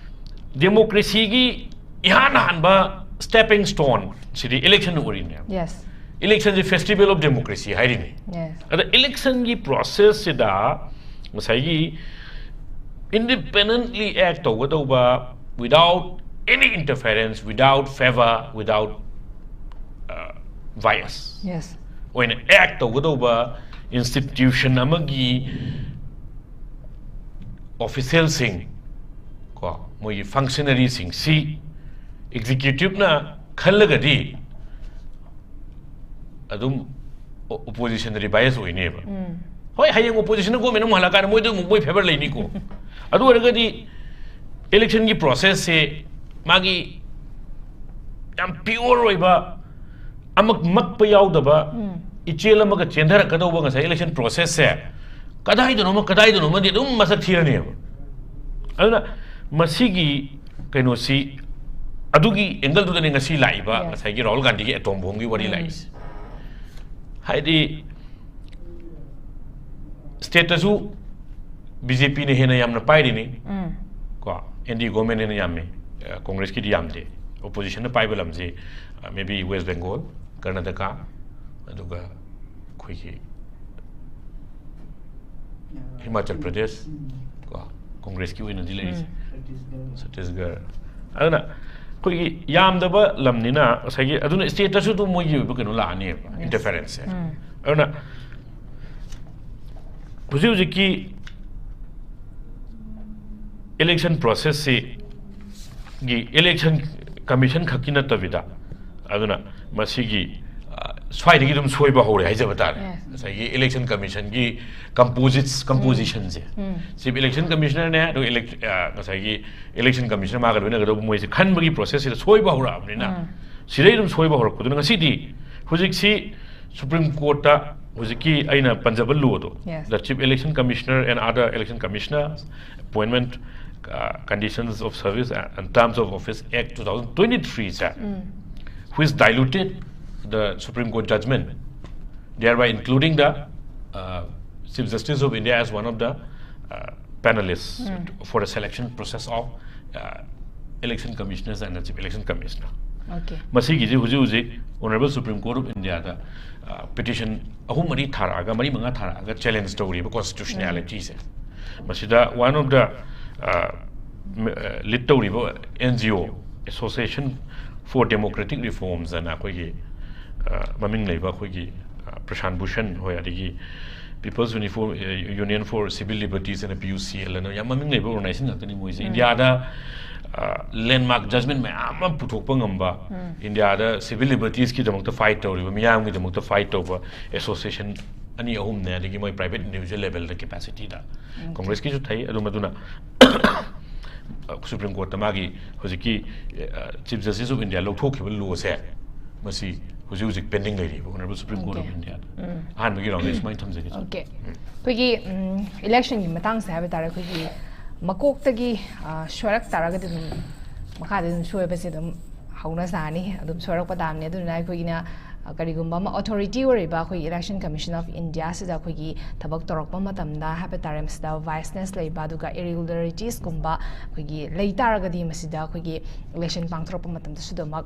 ꯗꯦꯃꯣꯀ꯭ꯔꯦꯁꯤꯒꯤ ꯏꯍꯥꯟ ꯍꯥꯟꯕ stepping stone ꯁꯤꯗꯤ ꯏꯂꯦꯛꯁꯟ ꯑꯣꯏꯔꯤꯅꯦꯕ꯫ Yes. ꯏꯂꯦꯛꯁꯟꯁꯤ festival of democracy ꯍꯥꯏꯔꯤꯅꯤ꯫ Yes. ꯑꯗ ꯏꯂꯦꯛꯁꯟꯒꯤ ꯄ꯭ꯔꯣꯁꯦꯁꯁꯤꯗ ꯉꯁꯥꯏꯒꯤ independently act ꯇꯧꯒꯗꯧꯕ, without any interference, without favor, without uh, bias Yes. ꯑꯣꯏꯅ act ꯇꯧꯒꯗꯧꯕ institution ꯑꯃꯒꯤ ꯑꯣꯐꯤꯁꯤꯌꯦꯜꯁꯤꯡ, ꯀꯣ, ꯃꯣꯏꯒꯤ ꯐꯪꯁꯅꯔꯤꯁꯤꯡꯁꯤ ꯑꯦꯛꯖꯤꯀ꯭ꯌꯨꯇꯤꯞꯅ ꯈꯜꯂꯒꯗꯤ ꯑꯗꯨꯝ ꯑꯣꯄꯣꯖꯤꯁꯟꯗꯗꯤ ꯕꯥꯏꯑꯁ ꯑꯣꯏꯅꯦꯕ꯫ ꯍꯣꯏ, ꯍꯌꯦꯡ ꯑꯣꯄꯣꯖꯤꯁꯟꯅ ꯒꯣꯔꯃꯦꯟ ꯑꯃꯨꯛ ꯍꯜꯂꯛꯀꯥꯟꯗ ꯃꯣꯏꯗ ꯑꯃꯨꯛ ꯃꯣꯏ ꯐꯦꯕꯔ ꯂꯩꯅꯤꯀꯣ꯫ ꯑꯗꯨ ꯑꯣꯏꯔꯒꯗꯤ ꯏꯂꯦꯛꯁꯟꯒꯤ ꯄ꯭ꯔꯣꯁꯦꯁꯁꯦ ꯃꯥꯒꯤ ꯌꯥꯝ ꯄꯤꯌꯣꯔ ꯑꯣꯏꯕ, ꯑꯃ ꯃꯛꯄ ꯌꯥꯎꯗꯕ, ꯏꯆꯦꯜ ꯑꯃꯒ ꯆꯦꯟꯊꯔꯛꯀꯗꯧꯕ ꯉꯁꯥꯏ ꯏꯂꯦꯛꯁꯟ ꯄ꯭ꯔꯣꯁꯦꯁꯁꯦ ꯀꯗꯥꯏꯗꯅꯣꯃ ꯀꯗꯥꯏꯗꯅꯣꯃꯗꯤ ꯑꯗꯨꯝ ꯃꯁꯛ ꯊꯤꯔꯅꯦꯕ꯫ ꯑꯗꯨꯅ ꯃꯁꯤꯒꯤ ꯀꯩꯅꯣꯁꯤ, ꯑꯗꯨꯒꯤ ꯑꯦꯡꯒꯜꯗꯨꯗꯅꯦ ꯉꯁꯤ ꯂꯥꯛꯏꯕ ꯉꯁꯥꯏꯒꯤ ꯔꯥꯍꯨꯜ ꯒꯥꯟꯙꯤꯒꯤ ꯑꯦꯇꯣꯝ ꯕꯣꯝꯒꯤ ꯋꯥꯔꯤ ꯂꯥꯛꯏꯁꯦ꯫ ꯍꯥꯏꯗꯤ ꯁ꯭ꯇꯦꯠꯇꯁꯨ ꯕꯤ ꯖꯦ ꯄꯤꯅ ꯍꯦꯟꯅ ꯌꯥꯝꯅ ꯄꯥꯏꯔꯤꯅꯤ꯫ ꯀꯣ, ꯑꯦꯟ ꯗꯤ ꯑꯦ ꯒꯣꯔꯃꯦꯟ ꯍꯦꯟꯅ ꯌꯥꯝꯃꯤ꯫ ꯑ, ꯀꯣꯡꯒ꯭ꯔꯦꯁꯀꯤꯗꯤ ꯌꯥꯝꯗꯦ꯫ ꯑꯣꯄꯣꯖꯤꯁꯟꯅ ꯄꯥꯏꯕ ꯂꯝꯁꯤ, ꯑ, ꯃꯦ ꯕꯤ ꯋꯦꯁ ꯕꯦꯡꯒꯣꯜ, ꯀꯔꯅꯥꯇꯀꯥ, ꯑꯗꯨꯒ ꯑꯩꯈꯣꯏꯒꯤ ꯍꯤꯃꯥꯆꯜ ꯄ꯭ꯔꯗꯦꯁ, ꯀꯣ, ꯀꯣꯡꯒ꯭ꯔꯦꯁꯀꯤ ꯑꯣꯏꯅꯗꯤ ꯂꯩꯔꯤꯁꯦ꯫ ꯎꯝ꯫ ꯁꯠꯇꯤꯁꯒꯔ꯫ ꯑꯗꯨꯅ ꯑꯩꯈꯣꯏꯒꯤ ꯌꯥꯝꯗꯕ ꯂꯝꯅꯤꯅ ꯉꯁꯥꯏꯒꯤ ꯑꯗꯨꯅ ꯁ꯭ꯇꯦꯠꯇꯁꯨ ꯑꯗꯨꯝ ꯃꯣꯏꯒꯤ ꯑꯣꯏꯕ ꯀꯩꯅꯣ ꯂꯥꯛꯑꯅꯦꯕ, ꯌꯦꯁ꯫ ꯏꯟꯇꯔꯐꯦꯔꯦꯟꯁꯁꯦ꯫ ꯎꯝ꯫ ꯑꯗꯨꯅ ꯍꯧꯖꯤꯛ ꯍꯧꯖꯤꯛꯀꯤ ꯏꯂꯦꯛꯁꯟ ꯄ꯭ꯔꯣꯁꯦꯁꯁꯤ ꯒꯤ ꯏꯂꯦꯛꯁꯟ ꯀꯃꯤꯁꯟ ꯈꯛꯀꯤ ꯅꯠꯇꯕꯤꯗ, ꯑꯗꯨꯅ ꯃꯁꯤꯒꯤ, ꯑ, ꯁ꯭ꯋꯥꯏꯗꯒꯤ ꯑꯗꯨꯝ ꯁꯣꯏꯕ ꯍꯧꯔꯦ ꯍꯥꯏꯖꯕ ꯇꯥꯔꯦ꯫ ꯌꯦꯁ꯫ ꯉꯁꯥꯏꯒꯤ ꯏꯂꯦꯛꯁꯟ ꯀꯃꯤꯁꯟꯒꯤ ꯀꯝꯄꯣꯖꯤꯠꯁ, ꯀꯝꯄꯣꯖꯤꯁꯟꯁꯦ꯫ ꯎꯝ꯫ ꯆꯤꯐ ꯏꯂꯦꯛꯁꯟ ꯀꯃꯤꯁꯅꯔꯅꯦ, ꯑꯗꯨꯒ ꯏꯂꯦꯛ-, ꯑ, ꯉꯁꯥꯏꯒꯤ ꯏꯂꯦꯛꯁꯟ ꯀꯃꯤꯁꯅꯔ ꯃꯥꯒ ꯂꯣꯏꯅꯒꯗꯧꯕ ꯃꯣꯏꯁꯦ ꯈꯟꯕꯒꯤ ꯄ꯭ꯔꯣꯁꯦꯁꯁꯤꯗ ꯁꯣꯏꯕ ꯍꯧꯔꯛꯑꯕꯅꯤꯅ, ꯎꯝ꯫ ꯁꯤꯗꯩ ꯑꯗꯨꯝ ꯁꯣꯏꯕ ꯍꯧꯔꯛꯄꯗꯨꯅ ꯉꯁꯤꯗꯤ ꯍꯧꯖꯤꯛꯁꯤ ꯁꯨꯄ꯭ꯔꯤꯝ ꯀꯣꯔꯠꯇ ꯍꯧꯖꯤꯛꯀꯤ ꯑꯩꯅ ꯄꯟꯖꯕ ꯂꯣꯗꯣ, yes. The Chief Election Commissioner and Other Election Commissioners Appointment, uh, Conditions of Service and Terms of Office Act two thousand twenty-three say, um. Which diluted the Supreme Court judgment, thereby including the, uh, Chief Justice of India as one of the, uh, panelists, um. For the selection process of, uh, election commissioners and the Chief Election Commissioner꯫ Okay. ꯃꯁꯤꯒꯤꯁꯤ ꯍꯧꯖꯤꯛ ꯍꯧꯖꯤꯛ Honourable Supreme Court of India ꯗ, ꯑ, petition ꯑꯍꯨꯝ ꯃꯔꯤ ꯊꯥꯔꯛꯑꯒ, ꯃꯔꯤ ꯃꯉꯥ ꯊꯥꯔꯛꯑꯒ challenge ꯇꯧꯔꯤꯕ ꯀꯣꯟꯁꯇꯤꯇ꯭ꯌꯨꯁꯅꯦꯂꯤꯇꯤꯁꯦ꯫ ꯃꯁꯤꯗ one of the, ꯑ, ꯃ-, ꯑ, ꯂꯤꯗ ꯇꯧꯔꯤꯕ and G O, Association for Democratic Reforms ꯑꯅ ꯑꯩꯈꯣꯏꯒꯤ, ꯑ, ꯃꯃꯤꯡ ꯂꯩꯕ ꯑꯩꯈꯣꯏꯒꯤ, ꯑ, ꯄ꯭ꯔꯁꯥꯟ ꯚꯨꯁꯟ ꯍꯣꯏ, ꯑꯗꯒꯤ People's Uniform, uh, Union for Civil Liberties and P U C L ꯑꯅ ꯌꯥꯝ ꯃꯃꯤꯡ ꯂꯩꯕ organization ꯉꯥꯛꯇꯅꯤ ꯃꯣꯏꯁꯦ꯫ ꯏꯟꯗꯤꯌꯥꯗ, uh, landmark judgment ꯃꯌꯥꯝ ꯑꯃ ꯄꯨꯊꯣꯛꯄ ꯉꯝꯕ, ꯏꯟꯗꯤꯌꯥꯗ civil libertiesꯀꯤꯗꯃꯛꯇ fight ꯇꯧꯔꯤꯕ, ꯃꯤꯌꯥꯝꯒꯤꯗꯃꯛꯇ fight ꯇꯧꯕ association ꯑꯅꯤ ꯑꯍꯨꯝꯅꯦ꯫ ꯑꯗꯒꯤ ꯃꯣꯏ private individual levelꯗ capacityꯗ꯫ Congressꯀꯤꯁꯨ ꯊꯩ, ꯑꯗꯨ ꯃꯗꯨꯅ Supreme Courtꯇ ꯃꯥꯒꯤ ꯍꯧꯖꯤꯛꯀꯤ, uh, Chief Justice of India ꯂꯧꯊꯣꯛꯈꯤꯕ lawꯁꯦ, ꯃꯁꯤ ꯍꯧꯖꯤꯛ ꯍꯧꯖꯤꯛ pending ꯂꯩꯔꯤꯕ Honorable Supreme Court of Indiaꯗ꯫ ꯑꯍꯥꯟꯕꯒꯤ roundꯗ ꯁꯨꯃꯥꯏꯅ ꯊꯝꯖꯒꯦ꯫ Okay꯫ ꯑꯩꯈꯣꯏꯒꯤ, ꯎꯝ, electionꯒꯤ ꯃꯇꯥꯡꯁꯦ ꯍꯥꯏꯕ ꯇꯥꯔꯦ, ꯑꯩꯈꯣꯏꯒꯤ ꯃꯀꯣꯛꯇꯒꯤ, ꯑ, ꯁꯣꯏꯔꯛ ꯇꯥꯔꯒꯗꯤ ꯑꯗꯨꯝ ꯃꯈꯥꯗ ꯑꯗꯨꯝ ꯁꯣꯏꯕꯁꯦ ꯑꯗꯨꯝ ꯍꯧꯅ ꯁꯥꯅꯤ, ꯑꯗꯨꯝ ꯁꯣꯏꯔꯛꯄ ꯇꯥꯕꯅꯤ꯫ ꯑꯗꯨꯅ ꯑꯩꯈꯣꯏꯒꯤꯅ, ꯑ, ꯀꯔꯤꯒꯨꯝꯕ ꯑꯃ authority ꯑꯣꯏꯔꯤꯕ ꯑꯩꯈꯣꯏꯒꯤ Election Commission of India ꯁꯤꯗ ꯑꯩꯈꯣꯏꯒꯤ ꯊꯕꯛ ꯇꯧꯔꯛꯄ ꯃꯇꯝꯗ ꯍꯥꯏꯕ ꯇꯥꯔꯦ, ꯃꯁꯤꯗ biasness ꯂꯩꯕ, ꯑꯗꯨꯒ irregularities ꯀꯨꯝꯕ ꯑꯩꯈꯣꯏꯒꯤ ꯂꯩ ꯇꯥꯔꯒꯗꯤ ꯃꯁꯤꯗ ꯑꯩꯈꯣꯏꯒꯤ election ꯄꯥꯡꯊꯣꯔꯛꯄ ꯃꯇꯝꯗꯁꯨ ꯑꯗꯨꯃꯛ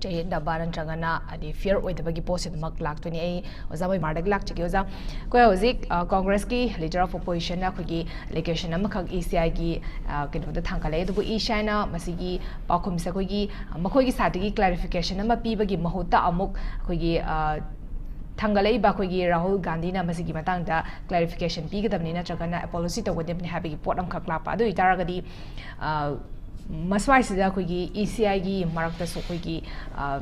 ꯆꯌꯦꯠꯅꯕ ꯅꯠꯇ꯭ꯔꯒꯅ ꯍꯥꯏꯗꯤ fair ꯑꯣꯏꯗꯕꯒꯤ ꯄꯣꯠꯁꯦ ꯑꯗꯨꯃꯛ ꯂꯥꯛꯇꯣꯏꯅꯤ꯫ ꯑꯩ ꯑꯣꯖꯥ ꯃꯣꯏꯃꯥꯔꯗꯒꯤ ꯂꯥꯛꯆꯒꯦ꯫ ꯑꯣꯖꯥ, ꯑꯩꯈꯣꯏ ꯍꯧꯖꯤꯛ, ꯑ, Congressꯀꯤ Leader of Oppositionꯅ ꯑꯩꯈꯣꯏꯒꯤ allegation ꯑꯃꯈꯛ ECIꯒꯤ, ꯑ, ꯀꯩꯅꯣꯗ ꯊꯥꯡꯒꯠꯂꯛꯑꯦ, ꯑꯗꯨꯕꯨ ECIꯅ ꯃꯁꯤꯒꯤ ꯄꯥꯎꯈꯨꯝꯁꯦ ꯑꯩꯈꯣꯏꯒꯤ, ꯑ, ꯃꯈꯣꯏꯒꯤ side ꯗꯒꯤ clarification ꯑꯃ ꯄꯤꯕꯒꯤ ꯃꯍꯨꯠꯇ ꯑꯃꯨꯛ ꯑꯩꯈꯣꯏꯒꯤ, ꯑ, ꯊꯥꯡꯒꯠꯂꯛꯏꯕ ꯑꯩꯈꯣꯏꯒꯤ ꯔꯥꯍꯨꯜ ꯒꯥꯟꯙꯤꯅ ꯃꯁꯤꯒꯤ ꯃꯇꯥꯡꯗ clarification ꯄꯤꯒꯗꯕꯅꯤ ꯅꯠꯇ꯭ꯔꯒꯅ apology ꯇꯧꯒꯗꯕꯅꯤ ꯍꯥꯏꯕꯒꯤ ꯄꯣꯠ ꯑꯃꯈꯛ ꯂꯥꯛꯄ꯫ ꯑꯗꯨ ꯑꯣꯏꯇꯥꯔꯒꯗꯤ, ꯑ, ꯃꯁ꯭ꯋꯥꯏꯁꯤꯗ ꯑꯩꯈꯣꯏꯒꯤ ECIꯒꯤ ꯃꯔꯛꯇꯁꯨ ꯑꯩꯈꯣꯏꯒꯤ, ꯑ,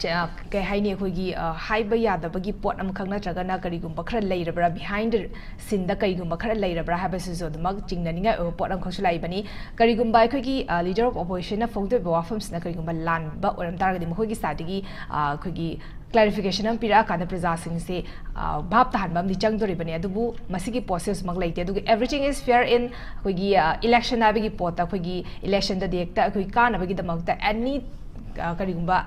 ꯆ-, ꯀꯩ ꯍꯥꯏꯅꯤ, ꯑꯩꯈꯣꯏꯒꯤ, ꯑ, ꯍꯥꯏꯕ ꯌꯥꯗꯕꯒꯤ ꯄꯣꯠ ꯑꯃꯈꯛ ꯅꯠꯇ꯭ꯔꯒꯅ ꯀꯔꯤꯒꯨꯝꯕ ꯈꯔ ꯂꯩꯔꯕ꯭ꯔꯥ, behind the sceneꯗ ꯀꯔꯤꯒꯨꯝꯕ ꯈꯔ ꯂꯩꯔꯕ꯭ꯔꯥ ꯍꯥꯏꯕꯁꯤꯁꯨ ꯑꯗꯨꯃꯛ ꯆꯤꯡꯅꯅꯤꯡꯉꯥꯏ ꯑꯣꯏꯕ ꯄꯣꯠ ꯑꯃꯈꯛꯁꯨ ꯂꯥꯛꯏꯕꯅꯤ꯫ ꯀꯔꯤꯒꯨꯝꯕ ꯑꯩꯈꯣꯏꯒꯤ, ꯑ, Leader of Oppositionꯅ ꯐꯣꯡꯗꯣꯛꯏꯕ ꯋꯥꯐꯝꯁꯤꯅ ꯀꯔꯤꯒꯨꯝꯕ ꯂꯥꯟꯕ ꯑꯣꯏꯔꯝ ꯇꯥꯔꯒꯗꯤ ꯃꯈꯣꯏꯒꯤ sideꯗꯒꯤ, ꯑ, ꯑꯩꯈꯣꯏꯒꯤ clarification ꯑꯃ ꯄꯤꯔꯛꯑꯀꯥꯟꯗ ꯄ꯭ꯔꯖꯥꯁꯤꯡꯁꯦ, ꯑ, ꯚꯥꯞ ꯇꯥꯍꯟꯕ ꯑꯃꯗꯤ ꯆꯪꯗꯣꯔꯤꯕꯅꯤ꯫ ꯑꯗꯨꯕꯨ ꯃꯁꯤꯒꯤ ꯄꯣꯠꯁꯦ ꯍꯧꯖꯤꯛꯃꯛ ꯂꯩꯇꯦ꯫ ꯑꯗꯨꯒ everything is fair in ꯑꯩꯈꯣꯏꯒꯤ, ꯑ, election ꯍꯥꯏꯕꯒꯤ ꯄꯣꯠꯇ ꯑꯩꯈꯣꯏꯒꯤ electionꯗꯗꯤ ꯍꯦꯛꯇ ꯑꯩꯈꯣꯏ ꯀꯥꯟꯅꯕꯒꯤꯗꯃꯛꯇ any, ꯑ, ꯀꯔꯤꯒꯨꯝꯕ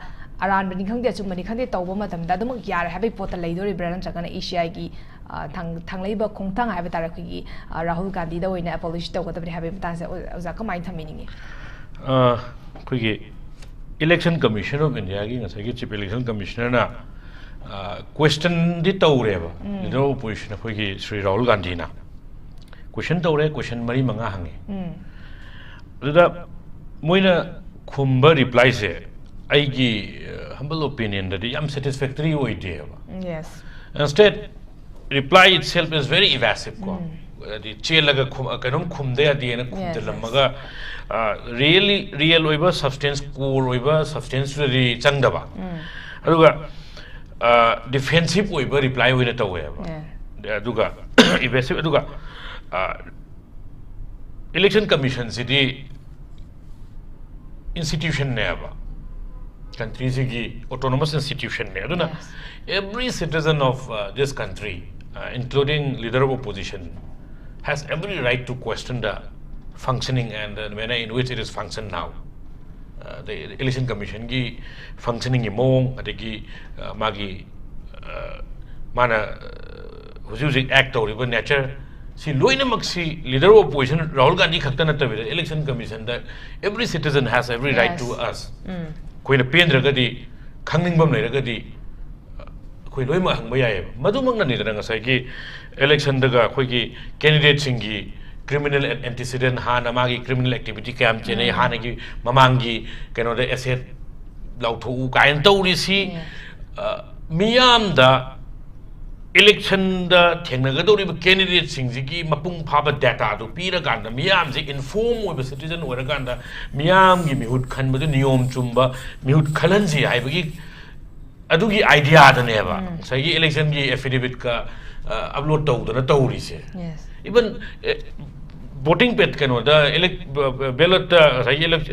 ꯑꯔꯥꯟꯕꯅꯤ ꯈꯪꯗꯦ, ꯑꯆꯨꯝꯕꯅꯤ ꯈꯪꯗꯦ, ꯇꯧꯕ ꯃꯇꯝꯗ ꯑꯗꯨꯃꯛ ꯌꯥꯔꯦ ꯍꯥꯏꯕꯒꯤ ꯄꯣꯠꯇ ꯂꯩꯗꯣꯔꯤꯕ꯭ꯔꯥ, ꯅꯠꯇ꯭ꯔꯒꯅ ECIꯒꯤ, ꯑ, ꯊꯥꯡ-, ꯊꯥꯡꯂꯛꯏꯕ ꯈꯣꯡꯊꯥꯡ ꯍꯥꯏꯕ ꯇꯥꯔꯦ, ꯑꯩꯈꯣꯏꯒꯤ, ꯑ, ꯔꯥꯍꯨꯜ ꯒꯥꯟꯙꯤꯗ ꯑꯣꯏꯅ apology ꯇꯧꯒꯗꯕꯅꯤ ꯍꯥꯏꯕꯒꯤ ꯃꯇꯥꯡꯁꯦ ꯑꯣ-, ꯑꯣꯖꯥ ꯀꯃꯥꯏꯅ ꯊꯝꯕꯤꯅꯤꯡꯉꯤ? ꯑ, ꯑꯩꯈꯣꯏꯒꯤ Election Commission of Indiaꯒꯤ ꯉꯁꯥꯏꯒꯤ Chief Election Commissionerꯅ, ꯑ, questionꯗꯤ ꯇꯧꯔꯦꯕ, Leader of Opposition ꯑꯩꯈꯣꯏꯒꯤ ꯁ꯭ꯔꯤ ꯔꯥꯍꯨꯜ ꯒꯥꯟꯙꯤꯅ꯫ Question ꯇꯧꯔꯦ, question ꯃꯔꯤ ꯃꯉꯥ ꯍꯪꯉꯦ꯫ ꯑꯗꯨꯗ ꯃꯣꯏꯅ ꯈꯨꯝꯕ replyꯁꯦ ꯑꯩꯒꯤ, ꯑ, humble opinionꯗꯗꯤ ꯌꯥꯝ satisfactory ꯑꯣꯏꯗꯦꯕ꯫ Yes. Instead, reply itself is very evasive ꯀꯣ, ꯍꯥꯏꯗꯤ ꯆꯦꯜꯂꯒ ꯈꯨꯝ- ꯀꯩꯅꯣꯝ ꯈꯨꯝꯗ ꯌꯥꯗꯦꯅ ꯈꯨꯝꯖꯤꯜꯂꯝꯃꯒ, ꯔꯤꯌꯦꯜꯂꯤ ꯔꯤꯌꯦꯜ ꯑꯣꯏꯕ ꯁꯕꯁꯇꯦꯟꯁ, ꯀꯣꯔ ꯑꯣꯏꯕ ꯁꯕꯁꯇꯦꯟꯁꯇꯨꯗꯗꯤ ꯆꯪꯗꯕ, ꯑꯗꯨꯒ ꯗꯤꯐꯦꯟꯁꯤꯞ ꯑꯣꯏꯕ ꯔꯤꯄ꯭ꯂꯥꯏ ꯑꯣꯏꯅ ꯇꯧꯋꯦꯕ꯫ ꯑꯗꯨꯒ ꯏꯚꯦꯁꯤꯞ ꯑꯗꯨꯒ ꯏꯂꯦꯛꯁꯟ ꯀꯃꯤꯁꯟꯁꯤꯗꯤ ꯏꯟꯁꯇꯤꯇ꯭ꯌꯨꯁꯟꯅꯦꯕ, ꯀꯟꯇ꯭ꯔꯤꯁꯤꯒꯤ ꯑꯣꯇꯣꯅꯣꯃꯁ ꯏꯟꯁꯇꯤꯇ꯭ꯌꯨꯁꯟꯅꯦ꯫ ꯑꯗꯨꯅ every citizen of uh, this country, uh, including leader of opposition, has every right to question the functioning and the manner in which it is functioned now. Uh, the election commissionꯒꯤ functioningꯒꯤ ꯃꯑꯣꯡ, ꯑꯗꯒꯤ uh, ꯃꯥꯒꯤ uh, ꯃꯥꯅ uh, ꯍꯧꯖꯤꯛ ꯍꯧꯖꯤꯛ ꯑꯦꯛ ꯇꯧꯔꯤꯕ nature, ꯁꯤ ꯂꯣꯏꯅꯃꯛꯁꯤ leader of opposition Rahul Gandhi ꯈꯛꯇ ꯅꯠꯇꯕꯤꯗ election commissionꯗ every citizen has every right to us. ꯑꯩꯈꯣꯏꯅ ꯄꯦꯟꯗ꯭ꯔꯒꯗꯤ, ꯈꯪꯅꯤꯡꯕ ꯑꯃ ꯂꯩꯔꯒꯗꯤ ꯑꯩꯈꯣꯏ ꯂꯣꯏꯅꯃꯛ ꯍꯪꯕ ꯌꯥꯏꯑꯕ꯫ ꯃꯗꯨꯃꯛꯅꯅꯤꯗꯅ ꯉꯁꯥꯏꯒꯤ ꯏꯂꯦꯛꯁꯟꯗꯒ ꯑꯩꯈꯣꯏꯒꯤ ꯀꯦꯟꯗꯤꯗꯦꯠꯁꯤꯡꯒꯤ ꯀ꯭ꯔꯤꯃꯤꯅꯦꯜ ꯑꯦꯟꯇꯤꯁꯤꯗꯦꯟ, ꯍꯥꯟꯅ ꯃꯥꯒꯤ ꯀ꯭ꯔꯤꯃꯤꯅꯦꯜ ꯑꯦꯛꯇꯤꯚꯤꯇꯤ ꯀꯌꯥꯝ ꯆꯦꯟꯅꯩ, ꯍꯥꯟꯅꯒꯤ ꯃꯃꯥꯡꯒꯤ ꯀꯩꯅꯣꯗ ꯑꯦꯁꯦꯠ ꯂꯥꯎꯊꯣꯛꯎ ꯀꯥꯏꯅ ꯇꯧꯔꯤꯁꯤ, ꯑ, ꯃꯤꯌꯥꯝꯗ ꯏꯂꯦꯛꯁꯟꯗ ꯊꯦꯡꯅꯒꯗꯧꯔꯤꯕ ꯀꯦꯟꯗꯤꯗꯦꯠꯁꯤꯡꯁꯤꯒꯤ ꯃꯄꯨꯡ ꯐꯥꯕ ꯗꯦꯇꯥꯗꯨ ꯄꯤꯔꯀꯥꯟꯗ ꯃꯤꯌꯥꯝꯁꯦ ꯏꯟꯐꯣꯔꯝ ꯑꯣꯏꯕ ꯁꯤꯇꯤꯖꯟ ꯑꯣꯏꯔꯀꯥꯟꯗ ꯃꯤꯌꯥꯝꯒꯤ ꯃꯤꯍꯨꯠ ꯈꯟꯕꯗꯨ ꯅꯤꯌꯣꯝ ꯆꯨꯝꯕ ꯃꯤꯍꯨꯠ ꯈꯜꯍꯟꯁꯤ ꯍꯥꯏꯕꯒꯤ ꯑꯗꯨꯒꯤ ꯑꯥꯏꯗꯤꯌꯥꯗꯅꯦꯕ ꯉꯁꯥꯏꯒꯤ ꯏꯂꯦꯛꯁꯟꯒꯤ ꯑꯦꯐꯤꯗꯦꯕꯤꯠꯀ ꯑꯞꯂꯣꯗ ꯇꯧꯗꯅ ꯇꯧꯔꯤꯁꯦ꯫ ꯏꯚꯟ ꯚꯣꯇꯤꯡ ꯄꯦꯠ ꯀꯩꯅꯣꯗ ꯏꯂꯦꯛ ꯕꯦꯂꯠꯇ ꯉꯁꯥꯏꯒꯤ ꯏꯂꯦꯛ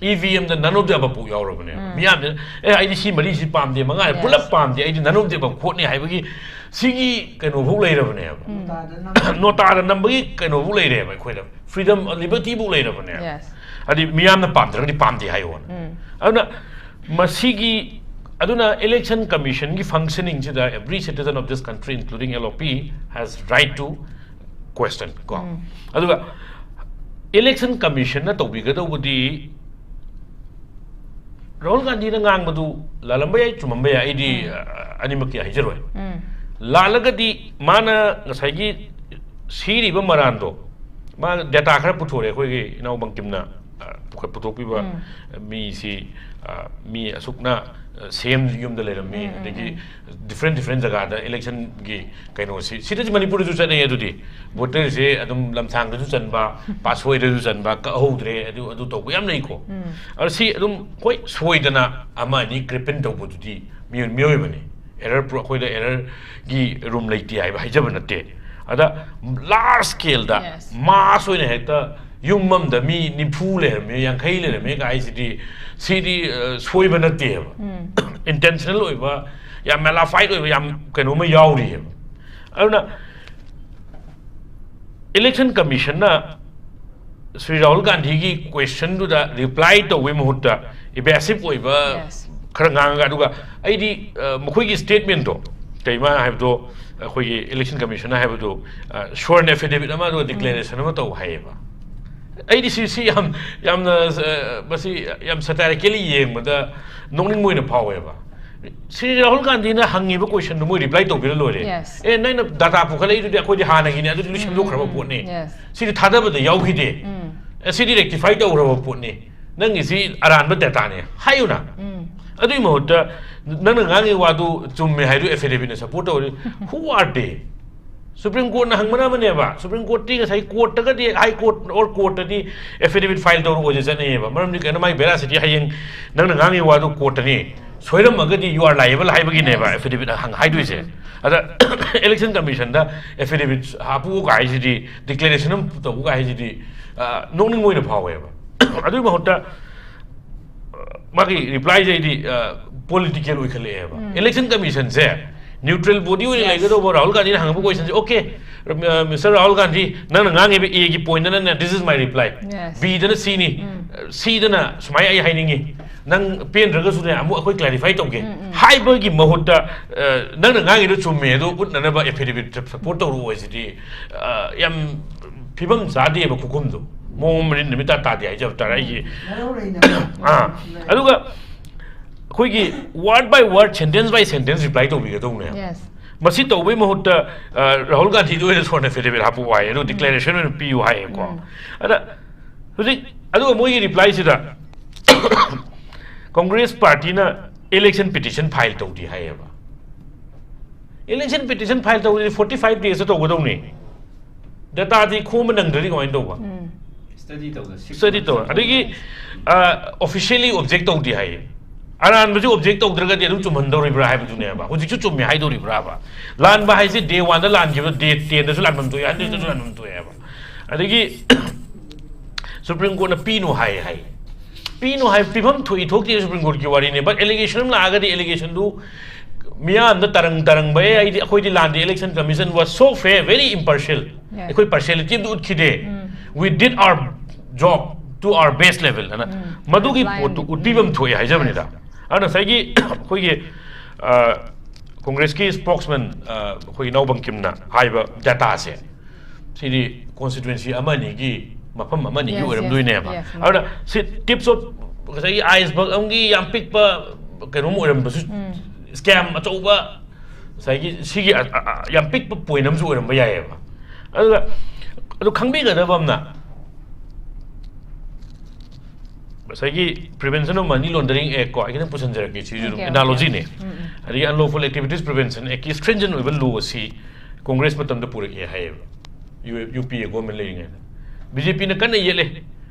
ꯏ ꯚꯤ ꯑꯦꯝꯗ ꯅꯟ ꯑꯣꯐ ꯗꯤ ꯑꯕꯞ ꯐꯥꯎ ꯌꯥꯎꯔꯕꯅꯦꯕ꯫ ꯃꯤꯌꯥꯝꯁꯤꯅ, "ꯑꯦ, ꯑꯩꯗꯤ ꯁꯤ ꯃꯔꯤꯁꯤ ꯄꯥꯝꯗꯦ, ꯃꯉꯥ ꯄꯨꯂꯞ ꯄꯥꯝꯗꯦ, ꯑꯩꯗꯤ ꯅꯟ ꯑꯣꯐ ꯗꯤ ꯑꯕꯞ ꯈꯣꯠꯅꯤ" ꯍꯥꯏꯕꯒꯤ ꯁꯤꯒꯤ ꯀꯩꯅꯣꯐꯥꯎ ꯂꯩꯔꯕꯅꯦꯕ꯫ ꯅꯣꯇꯥꯗ ꯅꯝꯕꯒꯤ ꯀꯩꯅꯣꯐꯥꯎ ꯂꯩꯔꯦꯕ ꯑꯩꯈꯣꯏꯗ꯫ ꯐ꯭ꯔꯤꯗꯝ, ꯂꯤꯕꯔꯇꯤꯐꯥꯎ ꯂꯩꯔꯕꯅꯦꯕ꯫ ꯍꯥꯏꯗꯤ ꯃꯤꯌꯥꯝꯅ ꯄꯥꯝꯗ꯭ꯔꯒꯗꯤ ꯄꯥꯝꯗꯦ ꯍꯥꯏꯌꯣꯅ꯫ ꯑꯗꯨꯅ ꯃꯁꯤꯒꯤ ꯑꯗꯨꯅ election ꯀꯃꯤꯁꯟꯒꯤ ꯐꯪꯁꯅꯤꯡꯁꯤꯗ every citizen of this country, including L O P, has right to question ꯀꯣ꯫ ꯑꯗꯨꯒ ꯏꯂꯦꯛꯁꯟ ꯀꯃꯤꯁꯟꯅ ꯇꯧꯕꯤꯒꯗꯧꯕꯗꯤ, ꯔꯥꯍꯨꯜ ꯒꯥꯟꯙꯤꯅ ꯉꯥꯡꯕꯗꯨ ꯂꯥꯜꯂꯝꯕ ꯌꯥꯏ, ꯆꯨꯝꯃꯝꯕ ꯌꯥꯏ, ꯑꯩꯗꯤ ꯑ, ꯑꯅꯤꯃꯛꯀꯤ ꯍꯥꯏꯖꯔꯣꯏ꯫ ꯂꯥꯜꯂꯒꯗꯤ ꯃꯥꯅ ꯉꯁꯥꯏꯒꯤ ꯁꯤꯔꯤꯕ ꯃꯔꯥꯟꯗꯣ, ꯃꯥ ꯗꯦꯇꯥ ꯈꯔ ꯄꯨꯊꯣꯔꯛꯑꯦ ꯑꯩꯈꯣꯏꯒꯤ ꯏꯅꯥꯎ ꯕꯪꯀꯤꯝꯅ, ꯑ, ꯄꯨꯈꯠ-, ꯄꯨꯊꯣꯛꯄꯤꯕ ꯃꯤꯁꯤ, ꯑ, ꯃꯤ ꯑꯁꯨꯛꯅ ꯁꯤ ꯑꯦꯝ ꯌꯨꯝꯗ ꯂꯩꯔꯝꯃꯤ, ꯑꯗꯒꯤ ꯗꯤꯐ꯭ꯔꯦꯟ ꯗꯤꯐ꯭ꯔꯦꯟ ꯖꯒꯥꯗ ꯏꯂꯦꯛꯁꯟꯒꯤ ꯀꯩꯅꯣꯁꯤ, ꯁꯤꯗꯁꯨ ꯃꯅꯤꯄꯨꯔꯗꯁꯨ ꯆꯠꯅꯩ꯫ ꯑꯗꯨꯗꯤ ꯚꯣꯇꯔꯁꯦ ꯑꯗꯨꯝ ꯂꯝꯁꯥꯡꯗꯁꯨ ꯆꯟꯕ, ꯄꯥꯠꯁꯣꯏꯗꯁꯨ ꯆꯟꯕ, ꯀꯛꯍꯧꯗ꯭ꯔꯦ, ꯑꯗꯨ ꯑꯗꯨ ꯇꯧꯕ ꯌꯥꯝ ꯂꯩꯀꯣ꯫ ꯑꯗꯣ ꯁꯤ ꯑꯗꯨꯝ ꯍꯣꯏ, ꯁꯣꯏꯗꯅ ꯑꯃ ꯑꯅꯤ ꯀ꯭ꯔꯤꯞ ꯏꯟ ꯇꯧꯕꯗꯨꯗꯤ ꯃꯤꯑꯣꯏ ꯃꯤꯑꯣꯏꯕꯅꯤ꯫ ꯑꯦꯔꯔ ꯑꯩꯈꯣꯏꯗ ꯑꯦꯔꯔꯒꯤ ꯔꯨꯝ ꯂꯩꯇꯦ ꯍꯥꯏꯕ ꯍꯥꯏꯖꯕ ꯅꯠꯇꯦ꯫ ꯑꯗ ꯂꯥꯔꯖ ꯁ꯭ꯀꯦꯜꯗ, ꯃꯥꯁ ꯑꯣꯏꯅ ꯍꯦꯛꯇ ꯌꯨꯝ ꯑꯃꯗ ꯃꯤ ꯅꯤꯐꯨ ꯂꯩꯔꯝꯃꯦ, ꯌꯥꯡꯈꯩ ꯂꯩꯔꯝꯃꯦ ꯀꯥꯏꯁꯤꯗꯤ, ꯁꯤꯗꯤ ꯑ, ꯁꯣꯏꯕ ꯅꯠꯇꯦꯕ꯫ ꯏꯟꯇꯦꯟꯁꯅꯦꯜ ꯑꯣꯏꯕ, ꯌꯥꯝ ꯃꯦꯂꯥꯐꯥꯏꯠ ꯑꯣꯏꯕ ꯌꯥꯝ ꯀꯩꯅꯣꯝꯃ ꯌꯥꯎꯔꯤꯑꯕ꯫ ꯑꯗꯨꯅ ꯏꯂꯦꯛꯁꯟ ꯀꯃꯤꯁꯟꯅ ꯁ꯭ꯔꯤ ꯔꯥꯍꯨꯜ ꯒꯥꯟꯙꯤꯒꯤ ꯀ꯭ꯋꯦꯁꯟꯗꯨꯗ ꯔꯤꯄ꯭ꯂꯥꯏ ꯇꯧꯕꯒꯤ ꯃꯍꯨꯠꯇ ꯏꯚꯦꯁꯤꯞ ꯑꯣꯏꯕ ꯈꯔ ꯉꯥꯡꯉꯒ, ꯑꯗꯨꯒ ꯑꯩꯗꯤ, ꯑ, ꯃꯈꯣꯏꯒꯤ ꯁ꯭ꯇꯦꯠꯃꯦꯟꯗꯣ, ꯀꯩ ꯃꯥꯅ ꯍꯥꯏꯕꯗꯣ, ꯑꯩꯈꯣꯏꯒꯤ ꯏꯂꯦꯛꯁꯟ ꯀꯃꯤꯁꯟꯅ ꯍꯥꯏꯕꯗꯣ, ꯑ, ꯁ꯭ꯋꯔꯟ ꯑꯦꯐꯤꯗꯦꯕꯤꯠ ꯑꯃ, ꯑꯗꯨꯒ ꯗꯤꯀ꯭ꯂꯦꯔꯦꯁꯟ ꯑꯃ ꯇꯧ ꯍꯥꯏꯌꯦꯕ꯫ ꯑꯩꯗꯤ ꯁꯤ, ꯁꯤ ꯌꯥꯝ, ꯌꯥꯝꯅ, ꯑ, ꯃꯁꯤ ꯌꯥꯝ ꯁꯇꯥꯏꯔꯤꯀꯦꯂꯤ ꯌꯦꯡꯕꯗ ꯅꯣꯛꯅꯤꯡꯕ ꯑꯣꯏꯅ ꯐꯥꯎꯋꯦꯕ꯫ ꯁꯤ ꯔꯥꯍꯨꯜ ꯒꯥꯟꯙꯤꯅ ꯍꯪꯉꯤꯕ ꯀ꯭ꯋꯦꯁꯟꯗꯣ ꯃꯣꯏ ꯔꯤꯄ꯭ꯂꯥꯏ ꯇꯧꯕꯤꯔ ꯂꯣꯏꯔꯦ꯫ ꯑꯦ, ꯅꯪꯅ ꯗꯥꯇꯥ ꯄꯨꯈꯠꯂꯛꯏꯗꯨꯗꯤ ꯑꯩꯈꯣꯏꯗꯤ ꯍꯥꯟꯅꯒꯤꯅꯦ, ꯑꯗꯨꯗꯤ ꯂꯣꯏ ꯁꯦꯝꯗꯣꯛꯈ꯭ꯔꯕ ꯄꯣꯠꯅꯤ꯫ ꯁꯤꯗꯤ ꯊꯥꯗꯕꯗ ꯌꯥꯎꯈꯤꯗꯦ꯫ ꯑꯦ, ꯁꯤꯗꯤ ꯔꯦꯛꯇꯤꯐꯥꯏ ꯇꯧꯈ꯭ꯔꯕ ꯄꯣꯠꯅꯤ꯫ ꯅꯪꯒꯤꯁꯤ ꯑꯔꯥꯟꯕ ꯗꯦꯇꯥꯅꯦ ꯍꯥꯏꯌꯨꯅ꯫ ꯑꯗꯨꯒꯤ ꯃꯍꯨꯠꯇ ꯅꯪꯅ ꯉꯥꯡꯉꯤ ꯋꯥꯗꯨ ꯆꯨꯝꯃꯦ ꯍꯥꯏꯗꯨ ꯑꯦꯐꯤꯗꯦꯕꯤꯠꯅ ꯁꯄꯣꯔꯠ ꯇꯧꯔꯤ꯫ Who are they? ꯁꯨꯄ꯭ꯔꯤꯝ ꯀꯣꯔꯠꯅ ꯍꯪꯕꯅ ꯑꯃꯅꯦꯕ꯫ ꯁꯨꯄ꯭ꯔꯤꯝ ꯀꯣꯔꯠꯇꯤ ꯉꯁꯥꯏ ꯀꯣꯔꯠꯇꯒꯗꯤ, ꯍꯥꯏ ꯀꯣꯔꯠ ꯑꯣꯔ ꯀꯣꯔꯠꯇꯗꯤ ꯑꯦꯐꯤꯗꯦꯕꯤꯠ ꯐꯥꯏꯜ ꯇꯧꯔꯛꯑꯣꯁꯦ ꯆꯠꯅꯩꯌꯦꯕ꯫ ꯃꯔꯝꯗꯤ ꯀꯩꯅꯣ, ꯃꯥꯏ ꯚꯦꯔꯥꯁꯤꯇꯤ ꯍꯌꯦꯡ ꯅꯪꯅ ꯉꯥꯡꯉꯤ ꯋꯥꯗꯨ ꯀꯣꯔꯠꯇꯅꯤ, ꯁꯣꯏꯔꯝꯃꯒꯗꯤ you are liable ꯍꯥꯏꯕꯒꯤꯅꯦꯕ ꯑꯦꯐꯤꯗꯦꯕꯤꯠ ꯍꯪ-, ꯍꯥꯏꯗꯣꯏꯁꯦ꯫ ꯑꯗ ꯏꯂꯦꯛꯁꯟ ꯀꯃꯤꯁꯟꯗ ꯑꯦꯐꯤꯗꯦꯕꯤꯠ ꯍꯥꯞꯄꯨ ꯀꯥꯏꯁꯤꯗꯤ, ꯗꯤꯀ꯭ꯂꯦꯔꯦꯁꯟ ꯑꯃ ꯇꯧꯕ ꯀꯥꯏꯁꯤꯗꯤ, ꯑ, ꯅꯣꯛꯅꯤꯡꯕ ꯑꯣꯏꯅ ꯐꯥꯎꯋꯦꯕ꯫ ꯑꯗꯨꯒꯤ ꯃꯍꯨꯠꯇ, ꯑ, ꯃꯥꯒꯤ ꯔꯤꯄ꯭ꯂꯥꯏꯁꯦ ꯑꯩꯗꯤ, ꯑ, ꯄꯣꯂꯤꯇꯤꯀꯦꯜ ꯑꯣꯏꯈꯠꯂꯛꯑꯦꯕ꯫ ꯏꯂꯦꯛꯁꯟ ꯀꯃꯤꯁꯟꯁꯦ ꯅ꯭ꯌꯨꯇ꯭ꯔꯦꯜ ꯕꯣꯗꯤ ꯑꯣꯏꯅ ꯂꯩꯒꯗꯧꯕ, ꯔꯥꯍꯨꯜ ꯒꯥꯟꯙꯤꯅ ꯍꯪꯕ ꯀꯣꯏꯁꯟꯁꯦ, "ꯑꯣꯀꯦ, ꯑ, ꯃꯤꯁꯇꯔ ꯔꯥꯍꯨꯜ ꯒꯥꯟꯙꯤ, ꯅꯪꯅ ꯉꯥꯡꯉꯤꯕ ꯑꯦꯒꯤ ꯄꯣꯏꯟꯗꯅꯅꯦ, this is my reply, ꯕꯤꯗꯅ ꯁꯤꯅꯤ, ꯁꯤꯗꯅ ꯁꯨꯃꯥꯏꯅ ꯑꯩ ꯍꯥꯏꯅꯤꯡꯉꯤ, ꯅꯪ ꯄꯦꯟꯗ꯭ꯔꯒꯁꯨꯅꯦ, ꯑꯃꯨꯛ ꯑꯩꯈꯣꯏ ꯀ꯭ꯂꯦꯔꯤꯐꯥꯏ ꯇꯧꯒꯦ" ꯍꯥꯏꯕꯒꯤ ꯃꯍꯨꯠꯇ, ꯑ, "ꯅꯪꯅ ꯉꯥꯡꯉꯤꯗꯣ ꯆꯨꯝꯃꯦ, ꯑꯗꯨ ꯎꯠꯅꯅꯕ ꯑꯦꯐꯤꯗꯦꯕꯤꯠ ꯁꯄꯣꯔꯠ ꯇꯧꯔꯛꯑꯣ" ꯍꯥꯏꯁꯤꯗꯤ, ꯑ, ꯌꯥꯝ ꯐꯤꯕꯝ ꯆꯥꯗꯦꯕ ꯈꯨꯈꯨꯝꯗꯣ꯫ ꯃꯑꯣꯡ ꯃꯔꯤꯟ ꯅꯨꯃꯤꯠ ꯇꯥ ꯇꯥꯗꯦ ꯍꯥꯏꯖꯕ ꯇꯥꯔꯦ ꯑꯩꯒꯤ꯫ ꯑꯥ, ꯑꯗꯨꯒ ꯑꯩꯈꯣꯏꯒꯤ word by word, sentence by sentence reply ꯇꯧꯕꯤꯒꯗꯧꯅꯦ꯫ ꯃꯁꯤ ꯇꯧꯕꯩ ꯃꯍꯨꯠꯇ, ꯑ, ꯔꯥꯍꯨꯜ ꯒꯥꯟꯙꯤꯗ ꯑꯣꯏꯅ ꯁꯣꯔꯠ ꯑꯦꯐꯤꯗꯦꯕꯤꯠ ꯍꯥꯞꯄꯛꯑꯣ ꯍꯥꯏ, ꯑꯗꯨ ꯗꯤꯀ꯭ꯂꯦꯔꯦꯁꯟ ꯑꯣꯏꯅ ꯄꯤꯌꯨ ꯍꯥꯏꯌꯦꯀꯣ꯫ ꯑꯗ ꯍꯧꯖꯤꯛ, ꯑꯗꯨꯒ ꯃꯣꯏꯒꯤ ꯔꯤꯄ꯭ꯂꯥꯏꯁꯤꯗ ꯀꯣꯡꯒ꯭ꯔꯦꯁ ꯄꯥꯔꯇꯤꯅ Election petition file ꯇꯧꯗꯦ ꯍꯥꯏꯌꯦꯕ꯫ Election petition file ꯇꯧꯕꯗꯤ forty five days ꯇꯧꯒꯗꯧꯅꯤ꯫ Data ꯗꯤ ꯈꯣꯝꯕ ꯅꯪꯗ꯭ꯔꯗꯤ ꯀꯃꯥꯏꯅ ꯇꯧꯕ? ꯁ꯭ꯇꯗꯤ ꯇꯧꯗ ꯁ꯭ꯇꯗꯤ ꯇꯧꯔ ꯑꯗꯒꯤ ꯑꯣꯐꯤꯁꯤꯌꯦꯜꯂꯤ ꯑꯣꯕꯖꯦꯛ ꯇꯧꯗꯦ ꯍꯥꯏꯌꯦ꯫ ꯑꯔꯥꯟꯕꯁꯤ ꯑꯣꯕꯖꯦꯛ ꯇꯧꯗ꯭ꯔꯒꯗꯤ ꯑꯗꯨꯝ ꯆꯨꯝꯍꯟꯗꯧꯔꯤꯕ꯭ꯔꯥ ꯍꯥꯏꯕꯗꯨꯅꯦꯕ꯫ ꯍꯧꯖꯤꯛꯁꯨ ꯆꯨꯝꯃꯦ ꯍꯥꯏꯗꯧꯔꯤꯕ꯭ꯔꯥꯕ? ꯂꯥꯟꯕ ꯍꯥꯏꯁꯦ ꯗꯦ ꯋꯥꯟꯗ ꯂꯥꯟꯈꯤꯕ ꯗꯦ ꯇꯦꯟꯗꯁꯨ ꯂꯥꯟꯐꯝ ꯊꯣꯛꯑꯦ, ꯍꯟꯗ꯭ꯔꯦꯗꯇꯁꯨ ꯂꯥꯟꯐꯝ ꯊꯣꯛꯑꯦꯕ꯫ ꯑꯗꯒꯤ ꯁꯨꯄ꯭ꯔꯤꯝ ꯀꯣꯔꯠꯅ ꯄꯤꯅꯨ ꯍꯥꯏ ꯍꯥꯏ꯫ ꯄꯤꯅꯨ ꯍꯥꯏ, ꯄꯤꯐꯝ ꯊꯣꯛꯏ ꯊꯣꯛꯇꯦ ꯁꯨꯄ꯭ꯔꯤꯝ ꯀꯣꯔꯠꯀꯤ ꯋꯥꯔꯤꯅꯦ꯫ But allegation ꯑꯃ ꯂꯥꯛꯑꯒꯗꯤ allegation ꯗꯨ ꯃꯤꯌꯥꯝꯗ ꯇꯔꯪ ꯇꯔꯪꯕ, "ꯑꯦ, ꯑꯩꯗꯤ, ꯑꯩꯈꯣꯏꯗꯤ ꯂꯥꯟꯗꯦ, election commission was so fair, very impartial." Yes. ꯑꯩꯈꯣꯏ partiality ꯑꯃꯗꯤ ꯎꯠꯈꯤꯗꯦ꯫ We did our job to our best level ꯍꯥꯏꯅ ꯃꯗꯨꯒꯤ Line. ꯄꯣꯠꯇꯨ ꯎꯠꯄꯤꯐꯝ ꯊꯣꯛꯑꯦ ꯍꯥꯏꯖꯕꯅꯤꯗ꯫ ꯑꯗꯨꯅ ꯉꯁꯥꯏꯒꯤ ꯑꯩꯈꯣꯏꯒꯤ ꯑ, ꯀꯣꯡꯒ꯭ꯔꯦꯁꯀꯤ spokesman, ꯑ, ꯑꯩꯈꯣꯏꯒꯤ ꯏꯅꯥꯎ ꯕꯪꯀꯤꯝꯅ ꯍꯥꯏꯕ data ꯁꯦ, ꯁꯤꯗꯤ constituency ꯑꯃ ꯑꯅꯤꯒꯤ, ꯃꯐꯝ ꯑꯃ ꯑꯅꯤꯒꯤ Yes, yes, ꯑꯣꯏꯔꯝꯗꯣꯏꯅꯦꯕ꯫ yes, ꯑꯗꯨꯅ ꯁꯤ tips of ꯉꯁꯥꯏꯒꯤ iceberg ꯑꯃꯒꯤ ꯌꯥꯝ ꯄꯤꯛꯄ ꯀꯩꯅꯣꯝ ꯑꯣꯏꯔꯝꯕꯁꯨ, scam ꯑꯆꯧꯕ, ꯉꯁꯥꯏꯒꯤ ꯁꯤꯒꯤ ꯑ, ꯑ, ꯑ, ꯌꯥꯝ ꯄꯤꯛꯄ point ꯑꯃꯁꯨ ꯑꯣꯏꯔꯝꯕ ꯌꯥꯏꯑꯕ꯫ ꯑꯗꯨꯒ ꯑꯗꯨ ꯈꯪꯕꯤꯒꯗꯕ ꯑꯃꯅ, ꯉꯁꯥꯏꯒꯤ Prevention of Money Laundering Act ꯀꯣ, ꯑꯩ ꯈꯤꯇꯪ ꯄꯨꯁꯟꯖꯔꯛꯀꯦ, ꯁꯤꯁꯨ ꯑꯗꯨꯝ Okay, okay. Analogy ꯅꯦ꯫ ꯎꯝ, ꯎꯝ. ꯑꯗꯒꯤ Unlawful Activities Prevention Act ꯀꯤ stringent ꯑꯣꯏꯕ law ꯑꯁꯤ ꯀꯣꯡꯒ꯭ꯔꯦꯁ ꯃꯇꯝꯗ ꯄꯨꯔꯛꯑꯦ ꯍꯥꯏꯌꯦꯕ, UPA government ꯂꯩꯔꯤꯉꯩꯗ꯫ BJP ꯅ ꯀꯟꯅ ꯌꯦꯠꯂꯦ,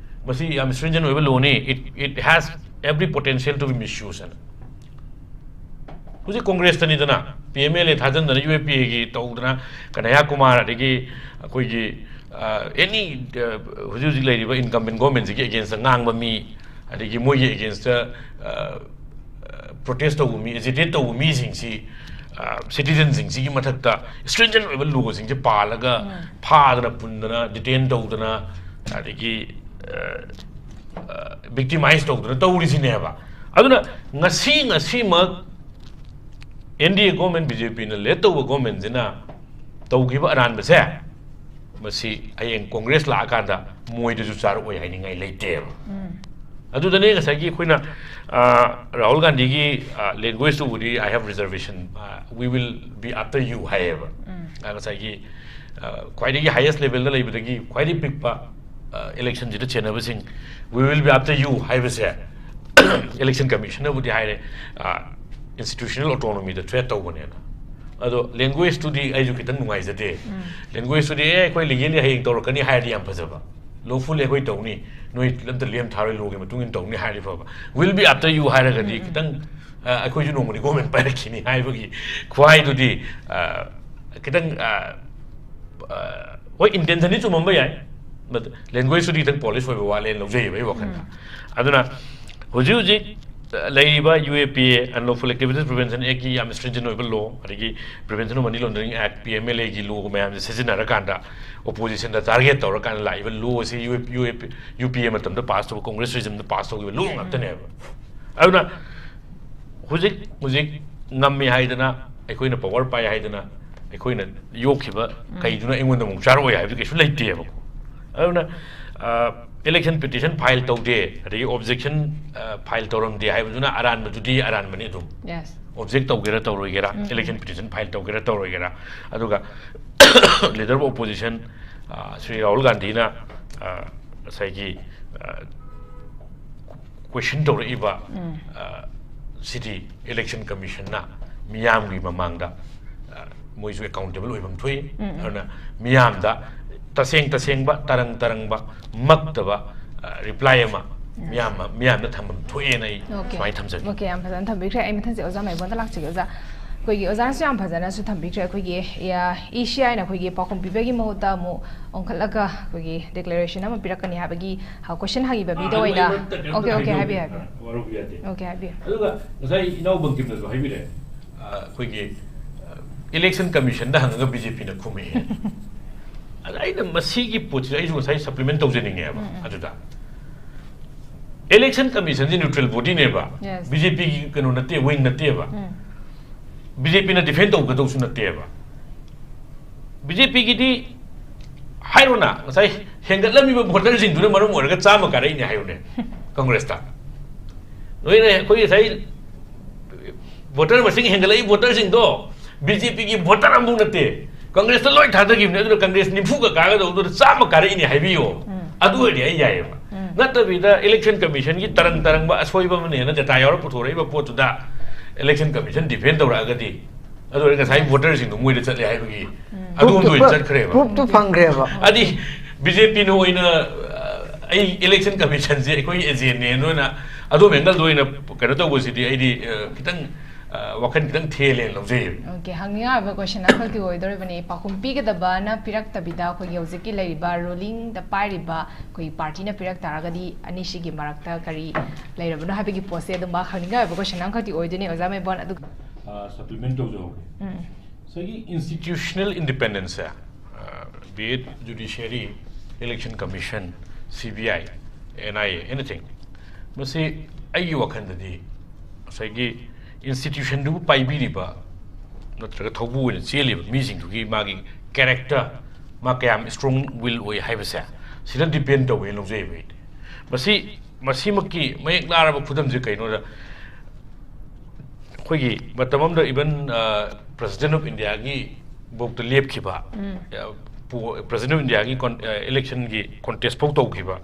"ꯃꯁꯤ ꯌꯥꯝ stringent ꯑꯣꯏꯕ law ꯅꯤ, it, it has every potential to be misuse" ꯍꯥꯏꯅ꯫ ꯍꯧꯖꯤꯛ ꯀꯣꯡꯒ꯭ꯔꯦꯁꯇꯅꯤꯗꯅ, PMLA ꯊꯥꯖꯤꯟꯗꯅ, UAPA ꯒꯤ ꯇꯧꯗꯅ, ꯀꯅꯍꯌꯥ ꯀꯨꯃꯥꯔ, ꯑꯗꯒꯤ ꯑꯩꯈꯣꯏꯒꯤ, ꯑ, any, ꯑ, ꯍꯧꯖꯤꯛ ꯍꯧꯖꯤꯛ ꯂꯩꯔꯤꯕ incumbent government ꯁꯤꯒꯤ against ꯇ ꯉꯥꯡꯕ ꯃꯤ, ꯑꯗꯒꯤ ꯃꯣꯏꯒꯤ against ꯇ, ꯑ, protest ꯇꯧꯕ ꯃꯤ, agitate ꯇꯧꯕ ꯃꯤꯁꯤꯡꯁꯤ, ꯑ, citizen ꯁꯤꯡꯁꯤꯒꯤ ꯃꯊꯛꯇ stringent ꯑꯣꯏꯕ law ꯁꯤꯡꯁꯦ ꯄꯥꯜꯂꯒ, ꯐꯥꯗꯅ ꯄꯨꯟꯗꯅ, detain ꯇꯧꯗꯅ, ꯑꯗꯒꯤ, ꯑ, ꯑ, victimize ꯇꯧꯗꯅ ꯇꯧꯔꯤꯁꯤꯅꯦꯕ꯫ ꯑꯗꯨꯅ ꯉꯁꯤ, ꯉꯁꯤꯃꯛ NDA government, BJP ꯅ lead ꯇꯧꯕ government ꯁꯤꯅ ꯇꯧꯈꯤꯕ ꯑꯔꯥꯟꯕꯁꯦ, ꯃꯁꯤ ꯍꯌꯦꯡ ꯀꯣꯡꯒ꯭ꯔꯦꯁ ꯂꯥꯛꯑꯀꯥꯟꯗ ꯃꯣꯏꯗꯁꯨ ꯆꯥꯔꯛꯑꯣꯏ ꯍꯥꯏꯅꯤꯡꯉꯥꯏ ꯂꯩꯇꯦꯕ꯫ ꯑꯗꯨꯗꯅꯦ ꯉꯁꯥꯏꯒꯤ ꯑꯩꯈꯣꯏꯅ, ꯑ, ꯔꯥꯍꯨꯜ ꯒꯥꯟꯙꯤꯒꯤ, ꯑ, language ꯇꯨꯕꯨꯗꯤ "I have reservation, ꯑ, we will be after you" ꯍꯥꯏꯌꯦꯕ꯫ ꯑ, ꯉꯁꯥꯏꯒꯤ, ꯑ, ꯈ꯭ꯋꯥꯏꯗꯒꯤ highest level ꯗ ꯂꯩꯕꯗꯒꯤ ꯈ꯭ꯋꯥꯏꯗꯒꯤ ꯄꯤꯛꯄ, ꯑ, election ꯁꯤꯗ ꯆꯦꯟꯅꯕꯁꯤꯡ, "We will be after you" ꯍꯥꯏꯕꯁꯦ Election Commissionꯅꯕꯨꯗꯤ ꯍꯥꯏꯔꯦ, institutional autonomyꯗ threat ꯇꯧꯕꯅꯦꯅ꯫ ꯑꯗꯣ languageꯇꯨꯗꯤ ꯑꯩꯁꯨ ꯈꯤꯇꯪ ꯅꯨꯡꯉꯥꯏꯖꯗꯦ꯫ Languageꯇꯨꯗꯤ, "ꯑꯦ, ꯑꯩꯈꯣꯏ legally ꯍꯌꯦꯡ ꯇꯧꯔꯛꯀꯅꯤ" ꯍꯥꯏꯔꯗꯤ ꯌꯥꯝ ꯐꯖꯕ, "Lawfully ꯑꯩꯈꯣꯏ ꯇꯧꯅꯤ, ꯅꯣꯏ ꯑꯝꯇ ꯂꯦꯝ ꯊꯥꯔꯣꯏ, lawꯒꯤ ꯃꯇꯨꯡ ꯏꯟꯅ ꯇꯧꯅꯤ" ꯍꯥꯏꯔꯗꯤ ꯐꯕ, "Will be after you" ꯍꯥꯏꯔꯒꯗꯤ ꯈꯤꯇꯪ, ꯑ, "ꯑꯩꯈꯣꯏꯁꯨ ꯅꯣꯡꯃꯗꯤ government ꯄꯥꯏꯔꯛꯈꯤꯅꯤ" ꯍꯥꯏꯕꯒꯤ ꯈ꯭ꯋꯥꯏꯗꯨꯗꯤ, ꯑ, ꯈꯤꯇꯪ, ꯑ, ꯑ, ꯍꯣꯏ, intentionꯗꯤ ꯆꯨꯝꯃꯝꯕ ꯌꯥꯏ, but languageꯇꯨꯗꯤ ꯈꯤꯇꯪ polish ꯑꯣꯏꯕ ꯋꯥꯠꯂꯦꯅ ꯂꯧꯖꯩꯌꯦꯕ ꯑꯩ ꯋꯥꯈꯜꯗ꯫ ꯑꯗꯨꯅ ꯍꯧꯖꯤꯛ ꯍꯧꯖꯤꯛ, ꯑ, ꯂꯩꯔꯤꯕ UAPA, Unlawful Activities Prevention Actꯀꯤ ꯌꯥꯝ stringent ꯑꯣꯏꯕ law, ꯑꯗꯒꯤ Prevention of Money Laundering Act, PMLAꯒꯤ law ꯃꯌꯥꯝꯁꯦ ꯁꯤꯖꯤꯟꯅꯔꯀꯥꯟꯗ oppositionꯗ target ꯇꯧꯔꯀꯥꯟꯗ ꯂꯥꯛꯏꯕ law ꯑꯁꯤ UAP, UAP, UPA ꯃꯇꯝꯗ pass ꯇꯧꯕ, Congress regimeꯗ pass ꯇꯧꯈꯤꯕ law ꯉꯥꯛꯇꯅꯦꯕ꯫ ꯑꯗꯨꯅ ꯍꯧꯖꯤꯛ, ꯍꯧꯖꯤꯛ ꯉꯝꯃꯤ ꯍꯥꯏꯗꯅ, ꯑꯩꯈꯣꯏꯅ power ꯄꯥꯏ ꯍꯥꯏꯗꯅ, ꯑꯩꯈꯣꯏꯅ ꯌꯣꯛꯈꯤꯕ ꯀꯩꯗꯨꯅ ꯑꯩꯉꯣꯟꯗ ꯑꯃꯨꯛ ꯆꯥꯔꯛꯑꯣꯏ ꯍꯥꯏꯕꯗꯤ ꯀꯩꯁꯨ ꯂꯩꯇꯦꯕꯀꯣ꯫ ꯑꯗꯨꯅ, ꯑ, election petition file ꯇꯧꯗꯦ, ꯑꯗꯒꯤ objection, ꯑ, file ꯇꯧꯔꯝꯗꯦ ꯍꯥꯏꯕꯗꯨꯅ ꯑꯔꯥꯟꯕꯗꯨꯗꯤ ꯑꯔꯥꯟꯕꯅꯤ ꯑꯗꯨꯝ꯫ Yes. Object ꯇꯧꯒꯦꯔꯥ ꯇꯧꯔꯣꯏꯒꯦꯔꯥ, election petition file ꯇꯧꯒꯦꯔꯥ ꯇꯧꯔꯣꯏꯒꯦꯔꯥ, ꯑꯗꯨꯒ leader of opposition, ꯑ, ꯁ꯭ꯔꯤ ꯔꯥꯍꯨꯜ ꯒꯥꯟꯙꯤꯅ, ꯑ, ꯉꯁꯥꯏꯒꯤ, ꯑ, question ꯇꯧꯔꯛꯏꯕ, ꯑ, ꯁꯤꯗꯤ election commissionꯅ ꯃꯤꯌꯥꯝꯒꯤ ꯃꯃꯥꯡꯗ, ꯑ, ꯃꯣꯏꯁꯨ accountable ꯑꯣꯏꯐꯝ ꯊꯣꯛꯏ꯫ ꯑꯗꯨꯅ ꯃꯤꯌꯥꯝꯗ ꯇꯁꯦꯡ ꯇꯁꯦꯡꯕ, ꯇꯔꯪ ꯇꯔꯪꯕ, ꯃꯛꯇꯕ, ꯑ, reply ꯑꯃ ꯃꯤꯌꯥꯝ, ꯃꯤꯌꯥꯝꯗ ꯊꯝꯐꯝ ꯊꯣꯛꯑꯦꯅ ꯑꯩ Okay. ꯁꯨꯃꯥꯏꯅ ꯊꯝꯖꯒꯦ꯫ Okay, ꯌꯥꯝ ꯐꯖꯅ ꯊꯝꯕꯤꯈ꯭ꯔꯦ꯫ ꯑꯩ ꯃꯊꯪꯁꯦ ꯑꯣꯖꯥ ꯃꯥꯏꯕꯣꯟꯗ ꯂꯥꯛꯆꯒꯦ꯫ ꯑꯣꯖꯥ, ꯑꯩꯈꯣꯏꯒꯤ ꯑꯣꯖꯥꯅꯁꯨ ꯌꯥꯝ ꯐꯖꯅꯁꯨ ꯊꯝꯕꯤꯈ꯭ꯔꯦ꯫ ꯑꯩꯈꯣꯏꯒꯤ, ꯑ, ꯏ ꯁꯤ ꯑꯥꯏꯅ ꯑꯩꯈꯣꯏꯒꯤ ꯄꯥꯎꯈꯨꯝ ꯄꯤꯕꯒꯤ ꯃꯍꯨꯠꯇ ꯑꯃꯨꯛ ꯑꯣꯟꯈꯠꯂꯒ ꯑꯩꯈꯣꯏꯒꯤ declaration ꯑꯃ ꯄꯤꯔꯛꯀꯅꯤ ꯍꯥꯏꯕꯒꯤ, ꯑ, question ꯍꯪꯉꯤꯕ ꯃꯤꯗ ꯑꯗꯨ ꯑꯣꯏꯅ꯫ ꯑꯩ ꯃꯔꯛꯇ ꯀꯩꯅꯣꯝꯇ Okay, okay, ꯍꯥꯏꯕꯤꯌꯨ, ꯍꯥꯏꯕꯤꯌꯨ, ꯍꯥꯏꯕꯤꯌꯨ꯫ ꯑ, ꯋꯥꯔꯧꯕ ꯌꯥꯗꯦ꯫ Okay, ꯍꯥꯏꯕꯤꯌꯨ꯫ ꯑꯗꯨꯒ ꯉꯁꯥꯏ ꯏꯅꯥꯎ ꯕꯪꯀꯤꯝꯅꯁꯨ ꯍꯥꯏꯕꯤꯔꯦ, ꯑ, ꯑꯩꯈꯣꯏꯒꯤ, ꯑ, election commissionꯗ ꯍꯪꯉꯒ BJPꯅ ꯈꯨꯝꯃꯛꯑꯦ꯫ ꯑꯗ ꯑꯩꯅ ꯃꯁꯤꯒꯤ ꯄꯣꯠꯁꯤꯗ ꯑꯩꯁꯨ ꯉꯁꯥꯏ supplement ꯇꯧꯖꯅꯤꯡꯉꯦꯕ꯫ ꯑꯗꯨꯗ election commissionꯁꯤ neutral bodyꯅꯦꯕ꯫ Yes. BJPꯒꯤ ꯀꯩꯅꯣ ꯅꯠꯇꯦ, wing ꯅꯠꯇꯦꯕ꯫ BJPꯅ defend ꯇꯧꯒꯗꯧꯁꯨ ꯅꯠꯇꯦꯕ꯫ BJPꯒꯤꯗꯤ ꯍꯥꯏꯔꯣꯅ, ꯉꯁꯥꯏ ꯍꯦꯟꯒꯠꯂꯝꯃꯤꯕ voterꯁꯤꯡꯗꯨꯅ ꯃꯔꯝ ꯑꯣꯏꯔꯒ ꯆꯥꯝꯃ ꯀꯥꯔꯛꯏꯅꯦ ꯍꯥꯏꯌꯨꯅꯦ꯫ Congressꯇ ꯅꯣꯏꯅ ꯑꯩꯈꯣꯏ ꯉꯁꯥꯏ voter ꯃꯁꯤꯡ ꯍꯦꯟꯒꯠꯂꯛꯏ, voterꯁꯤꯡꯗꯣ BJPꯒꯤ voter ꯑꯃꯐꯥꯎ ꯅꯠꯇꯦ, Congressꯇ ꯂꯣꯏ ꯊꯥꯗꯈꯤꯕꯅꯦ꯫ ꯑꯗꯨꯅ Congress ꯅꯤꯐꯨꯒ ꯀꯥꯒꯗꯧꯕꯗꯨꯗ ꯆꯥꯝꯃ ꯀꯥꯔꯛꯏꯅꯦ ꯍꯥꯏꯕꯤꯌꯣ꯫ ꯑꯗꯨ ꯑꯣꯏꯔꯗꯤ ꯑꯩ ꯌꯥꯏꯌꯦꯕ꯫ ꯅꯠꯇꯕꯤꯗ election commissionꯒꯤ ꯇꯔꯪ ꯇꯔꯪꯕ ꯑꯁꯣꯏꯕ ꯑꯃꯅꯦꯅ data ꯌꯥꯎꯔ ꯄꯨꯊꯣꯔꯛꯏꯕ ꯄꯣꯠꯇꯨꯗ election commission defend ꯇꯧꯔꯛꯑꯒꯗꯤ, ꯑꯗꯨ ꯑꯣꯏꯔꯗꯤ ꯉꯁꯥꯏ voterꯁꯤꯡꯗꯣ ꯃꯣꯏꯗ ꯆꯠꯂꯦ ꯍꯥꯏꯕꯒꯤ ꯑꯗꯨꯝꯗꯣ ꯑꯣꯏꯅ ꯆꯠꯈ꯭ꯔꯦꯕ꯫ Proofꯇꯨ ꯐꯪꯈ꯭ꯔꯦꯕ꯫ ꯑꯗꯤ BJPꯅ ꯑꯣꯏꯅ ꯑ, ꯑꯩ election commissionꯁꯦ ꯑꯩꯈꯣꯏꯒꯤ agentꯅꯦꯅ ꯑꯣꯏꯅ ꯑꯗꯣꯝ angleꯗ ꯑꯣꯏꯅ ꯀꯩꯅꯣ ꯇꯧꯕꯁꯤꯗꯤ ꯑꯩꯗꯤ ꯑ, ꯈꯤꯇꯪ ꯑ, ꯋꯥꯈꯜ ꯈꯤꯇꯪ ꯊꯦꯜꯂꯦꯅ ꯂꯧꯖꯩꯌꯦꯕ꯫ Okay, ꯍꯪꯅꯤꯡꯉꯥꯏ ꯑꯣꯏꯕ question ꯑꯃꯈꯛꯇꯤ ꯑꯣꯏꯗꯣꯔꯤꯕꯅꯤ꯫ ꯄꯥꯎꯈꯨꯝ ꯄꯤꯒꯗꯕꯅ ꯄꯤꯔꯛꯇꯕꯤꯗ ꯑꯩꯈꯣꯏꯒꯤ ꯍꯧꯖꯤꯛꯀꯤ ꯂꯩꯔꯤꯕ rulingꯗ ꯄꯥꯏꯔꯤꯕ ꯑꯩꯈꯣꯏꯒꯤ partyꯅ ꯄꯤꯔꯛ ꯇꯥꯔꯒꯗꯤ ꯑꯅꯤꯁꯤꯒꯤ ꯃꯔꯛꯇ ꯀꯔꯤ ꯂꯩꯔꯕꯅꯣ ꯍꯥꯏꯕꯒꯤ ꯄꯣꯠꯁꯦ ꯑꯗꯨꯝ ꯍꯪꯅꯤꯡꯉꯥꯏ ꯑꯣꯏꯕ question ꯑꯃꯈꯛꯇꯤ ꯑꯣꯏꯗꯣꯏꯅꯤ, ꯑꯣꯖꯥ ꯃꯦꯕꯣꯟ꯫ ꯑꯗꯨꯒ ꯑ, supplement ꯇꯧꯖꯍꯧꯒꯦ꯫ ꯉꯁꯥꯏꯒꯤ institutional independenceꯁꯦ, ꯑ, be it judiciary, election commission, CBI, NIA, anything, ꯃꯁꯤ ꯑꯩꯒꯤ ꯋꯥꯈꯜꯗꯗꯤ ꯉꯁꯥꯏꯒꯤ institutionꯗꯨꯕꯨ ꯄꯥꯏꯕꯤꯔꯤꯕ ꯅꯠꯇ꯭ꯔꯒ ꯊꯧꯕꯨ ꯑꯣꯏꯅ ꯆꯦꯜꯂꯤꯕ ꯃꯤꯁꯤꯡꯗꯨꯒꯤ ꯃꯥꯒꯤ character, ꯃꯥ ꯀꯌꯥꯝ strong will ꯑꯣꯏ ꯍꯥꯏꯕꯁꯦ ꯁꯤꯗ depend ꯇꯧꯋꯦꯅ ꯂꯧꯖꯩꯕ ꯑꯩꯗꯤ꯫ ꯃꯁꯤ, ꯃꯁꯤꯃꯛꯀꯤ ꯃꯌꯦꯛ ꯂꯥꯔꯕ ꯈꯨꯗꯝꯁꯦ ꯀꯩꯅꯣꯗ, ꯑꯩꯈꯣꯏꯒꯤ ꯃꯇꯝ ꯑꯃꯗ even, ꯑ, President of Indiaꯒꯤ ꯐꯥꯎꯗ ꯂꯦꯞꯈꯤꯕ, ꯑ, ꯄꯣ-, President of Indiaꯒꯤ con-, ꯑ, electionꯒꯤ contest ꯐꯥꯎ ꯇꯧꯈꯤꯕ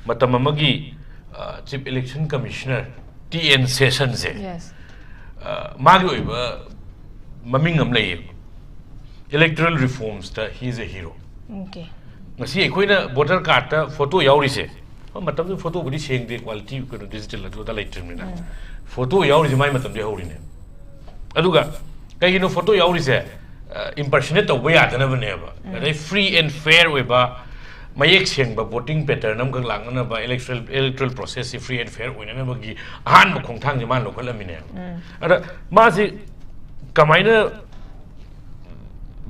ꯃꯇꯝ ꯑꯃꯒꯤ, ꯑ, Chief Election Commissioner T N Sessionꯁꯦ, Yes. ꯑ, ꯃꯥꯒꯤ ꯑꯣꯏꯕ ꯃꯃꯤꯡ ꯑꯃ ꯂꯩꯌꯦꯕ, electoral reformsꯇ he is a hero꯫ Okay. ꯉꯁꯤ ꯑꯩꯈꯣꯏꯅ voter cardꯇ photo ꯌꯥꯎꯔꯤꯁꯦ, ꯍꯣꯏ, ꯃꯇꯝꯗꯨꯗ photoꯕꯨꯗꯤ ꯁꯦꯡꯗꯦ, quality, ꯀꯩꯅꯣ, digital ꯑꯗꯨ ꯑꯗꯥ ꯂꯩꯇ꯭ꯔꯤꯕꯅꯤꯅ꯫ Photo ꯌꯥꯎꯔꯤꯁꯦ ꯃꯥꯏ ꯃꯇꯝꯗꯒꯤ ꯍꯧꯔꯤꯅꯦ꯫ ꯑꯗꯨꯒ ꯀꯩꯒꯤꯅꯣ photo ꯌꯥꯎꯔꯤꯁꯦ? ꯑ, impersonate ꯇꯧꯕ ꯌꯥꯗꯅꯕꯅꯦꯕ꯫ ꯑꯗꯩ free and fair ꯑꯣꯏꯕ, ꯃꯌꯦꯛ ꯁꯦꯡꯕ voting pattern ꯑꯃꯈꯛ ꯂꯥꯛꯅꯅꯕ, electoral, electoral processꯁꯤ free and fair ꯑꯣꯏꯅꯅꯕꯒꯤ ꯑꯍꯥꯟꯕ ꯈꯣꯡꯊꯥꯡꯁꯦ ꯃꯥꯅ ꯂꯧꯈꯠꯂꯝꯃꯤꯅꯦꯕ꯫ ꯑꯗ ꯃꯥꯁꯤ ꯀꯃꯥꯏꯅ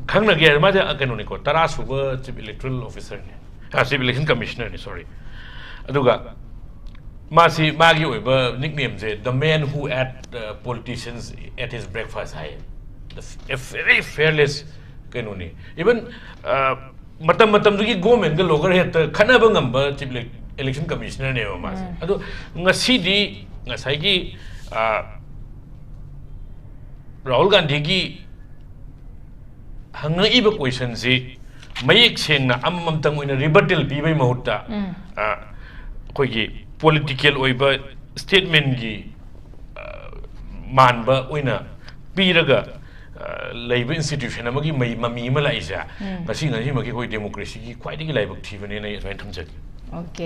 ꯈꯪꯅꯒꯦ ꯍꯥꯏꯔ, ꯃꯥꯁꯦ, ꯑ, ꯀꯩꯅꯣꯅꯤꯀꯣ, ꯇꯔꯥ ꯁꯨꯕ Chief Electoral Officerꯅꯤ, ꯑ, Chief Election Commissionerꯅꯤ, sorry꯫ ꯑꯗꯨꯒ ꯃꯥꯁꯤ, ꯃꯥꯒꯤ ꯑꯣꯏꯕ nicknameꯁꯦ "The man who ate, uh, politicians at his breakfast" ꯍꯥꯏꯌꯦ꯫ The f-, a very fearless ꯀꯩꯅꯣꯅꯤ꯫ Even, ꯑ, ꯃꯇꯝ ꯃꯇꯝꯗꯨꯒꯤ governmentꯀ loggerheadꯇ ꯈꯠꯅꯕ ꯉꯝꯕ Chief Ele-, Election Commissionerꯅꯦꯕ ꯃꯥꯁꯦ꯫ ꯑꯗꯣ ꯉꯁꯤꯗꯤ ꯉꯁꯥꯏꯒꯤ, ꯑ, ꯔꯥꯍꯨꯜ ꯒꯥꯟꯙꯤꯒꯤ ꯍꯪꯉꯛꯏꯕ questionꯁꯤ ꯃꯌꯦꯛ ꯁꯦꯡꯅ ꯑꯃꯃꯝꯇꯪ ꯑꯣꯏꯅ rebuttal ꯄꯤꯕꯩ ꯃꯍꯨꯠꯇ, ꯑ, ꯑꯩꯈꯣꯏꯒꯤ ꯄꯣꯂꯤꯇꯤꯀꯦꯜ ꯑꯣꯏꯕ ꯁ꯭ꯇꯦꯠꯃꯦꯟꯒꯤ ꯃꯥꯟꯕ ꯑꯣꯏꯅ ꯄꯤꯔꯒ ꯂꯩꯕ ꯏꯟꯁꯇꯤꯇ꯭ꯌꯨꯁꯟ ꯑꯃꯒꯤ ꯃꯃꯤ ꯑꯃ ꯂꯥꯛꯏꯁꯦ ꯉꯁꯤ ꯉꯁꯤꯃꯛꯀꯤ ꯑꯩꯈꯣꯏ ꯗꯦꯃꯣꯀ꯭ꯔꯦꯁꯤꯒꯤ ꯈ꯭ꯋꯥꯏꯗꯒꯤ ꯂꯥꯏꯕꯛ ꯊꯤꯕꯅꯦꯅ ꯑꯩ ꯑꯗꯨꯃꯥꯏꯅ ꯊꯝꯖꯒꯦ꯫ ꯑꯣꯀꯦ,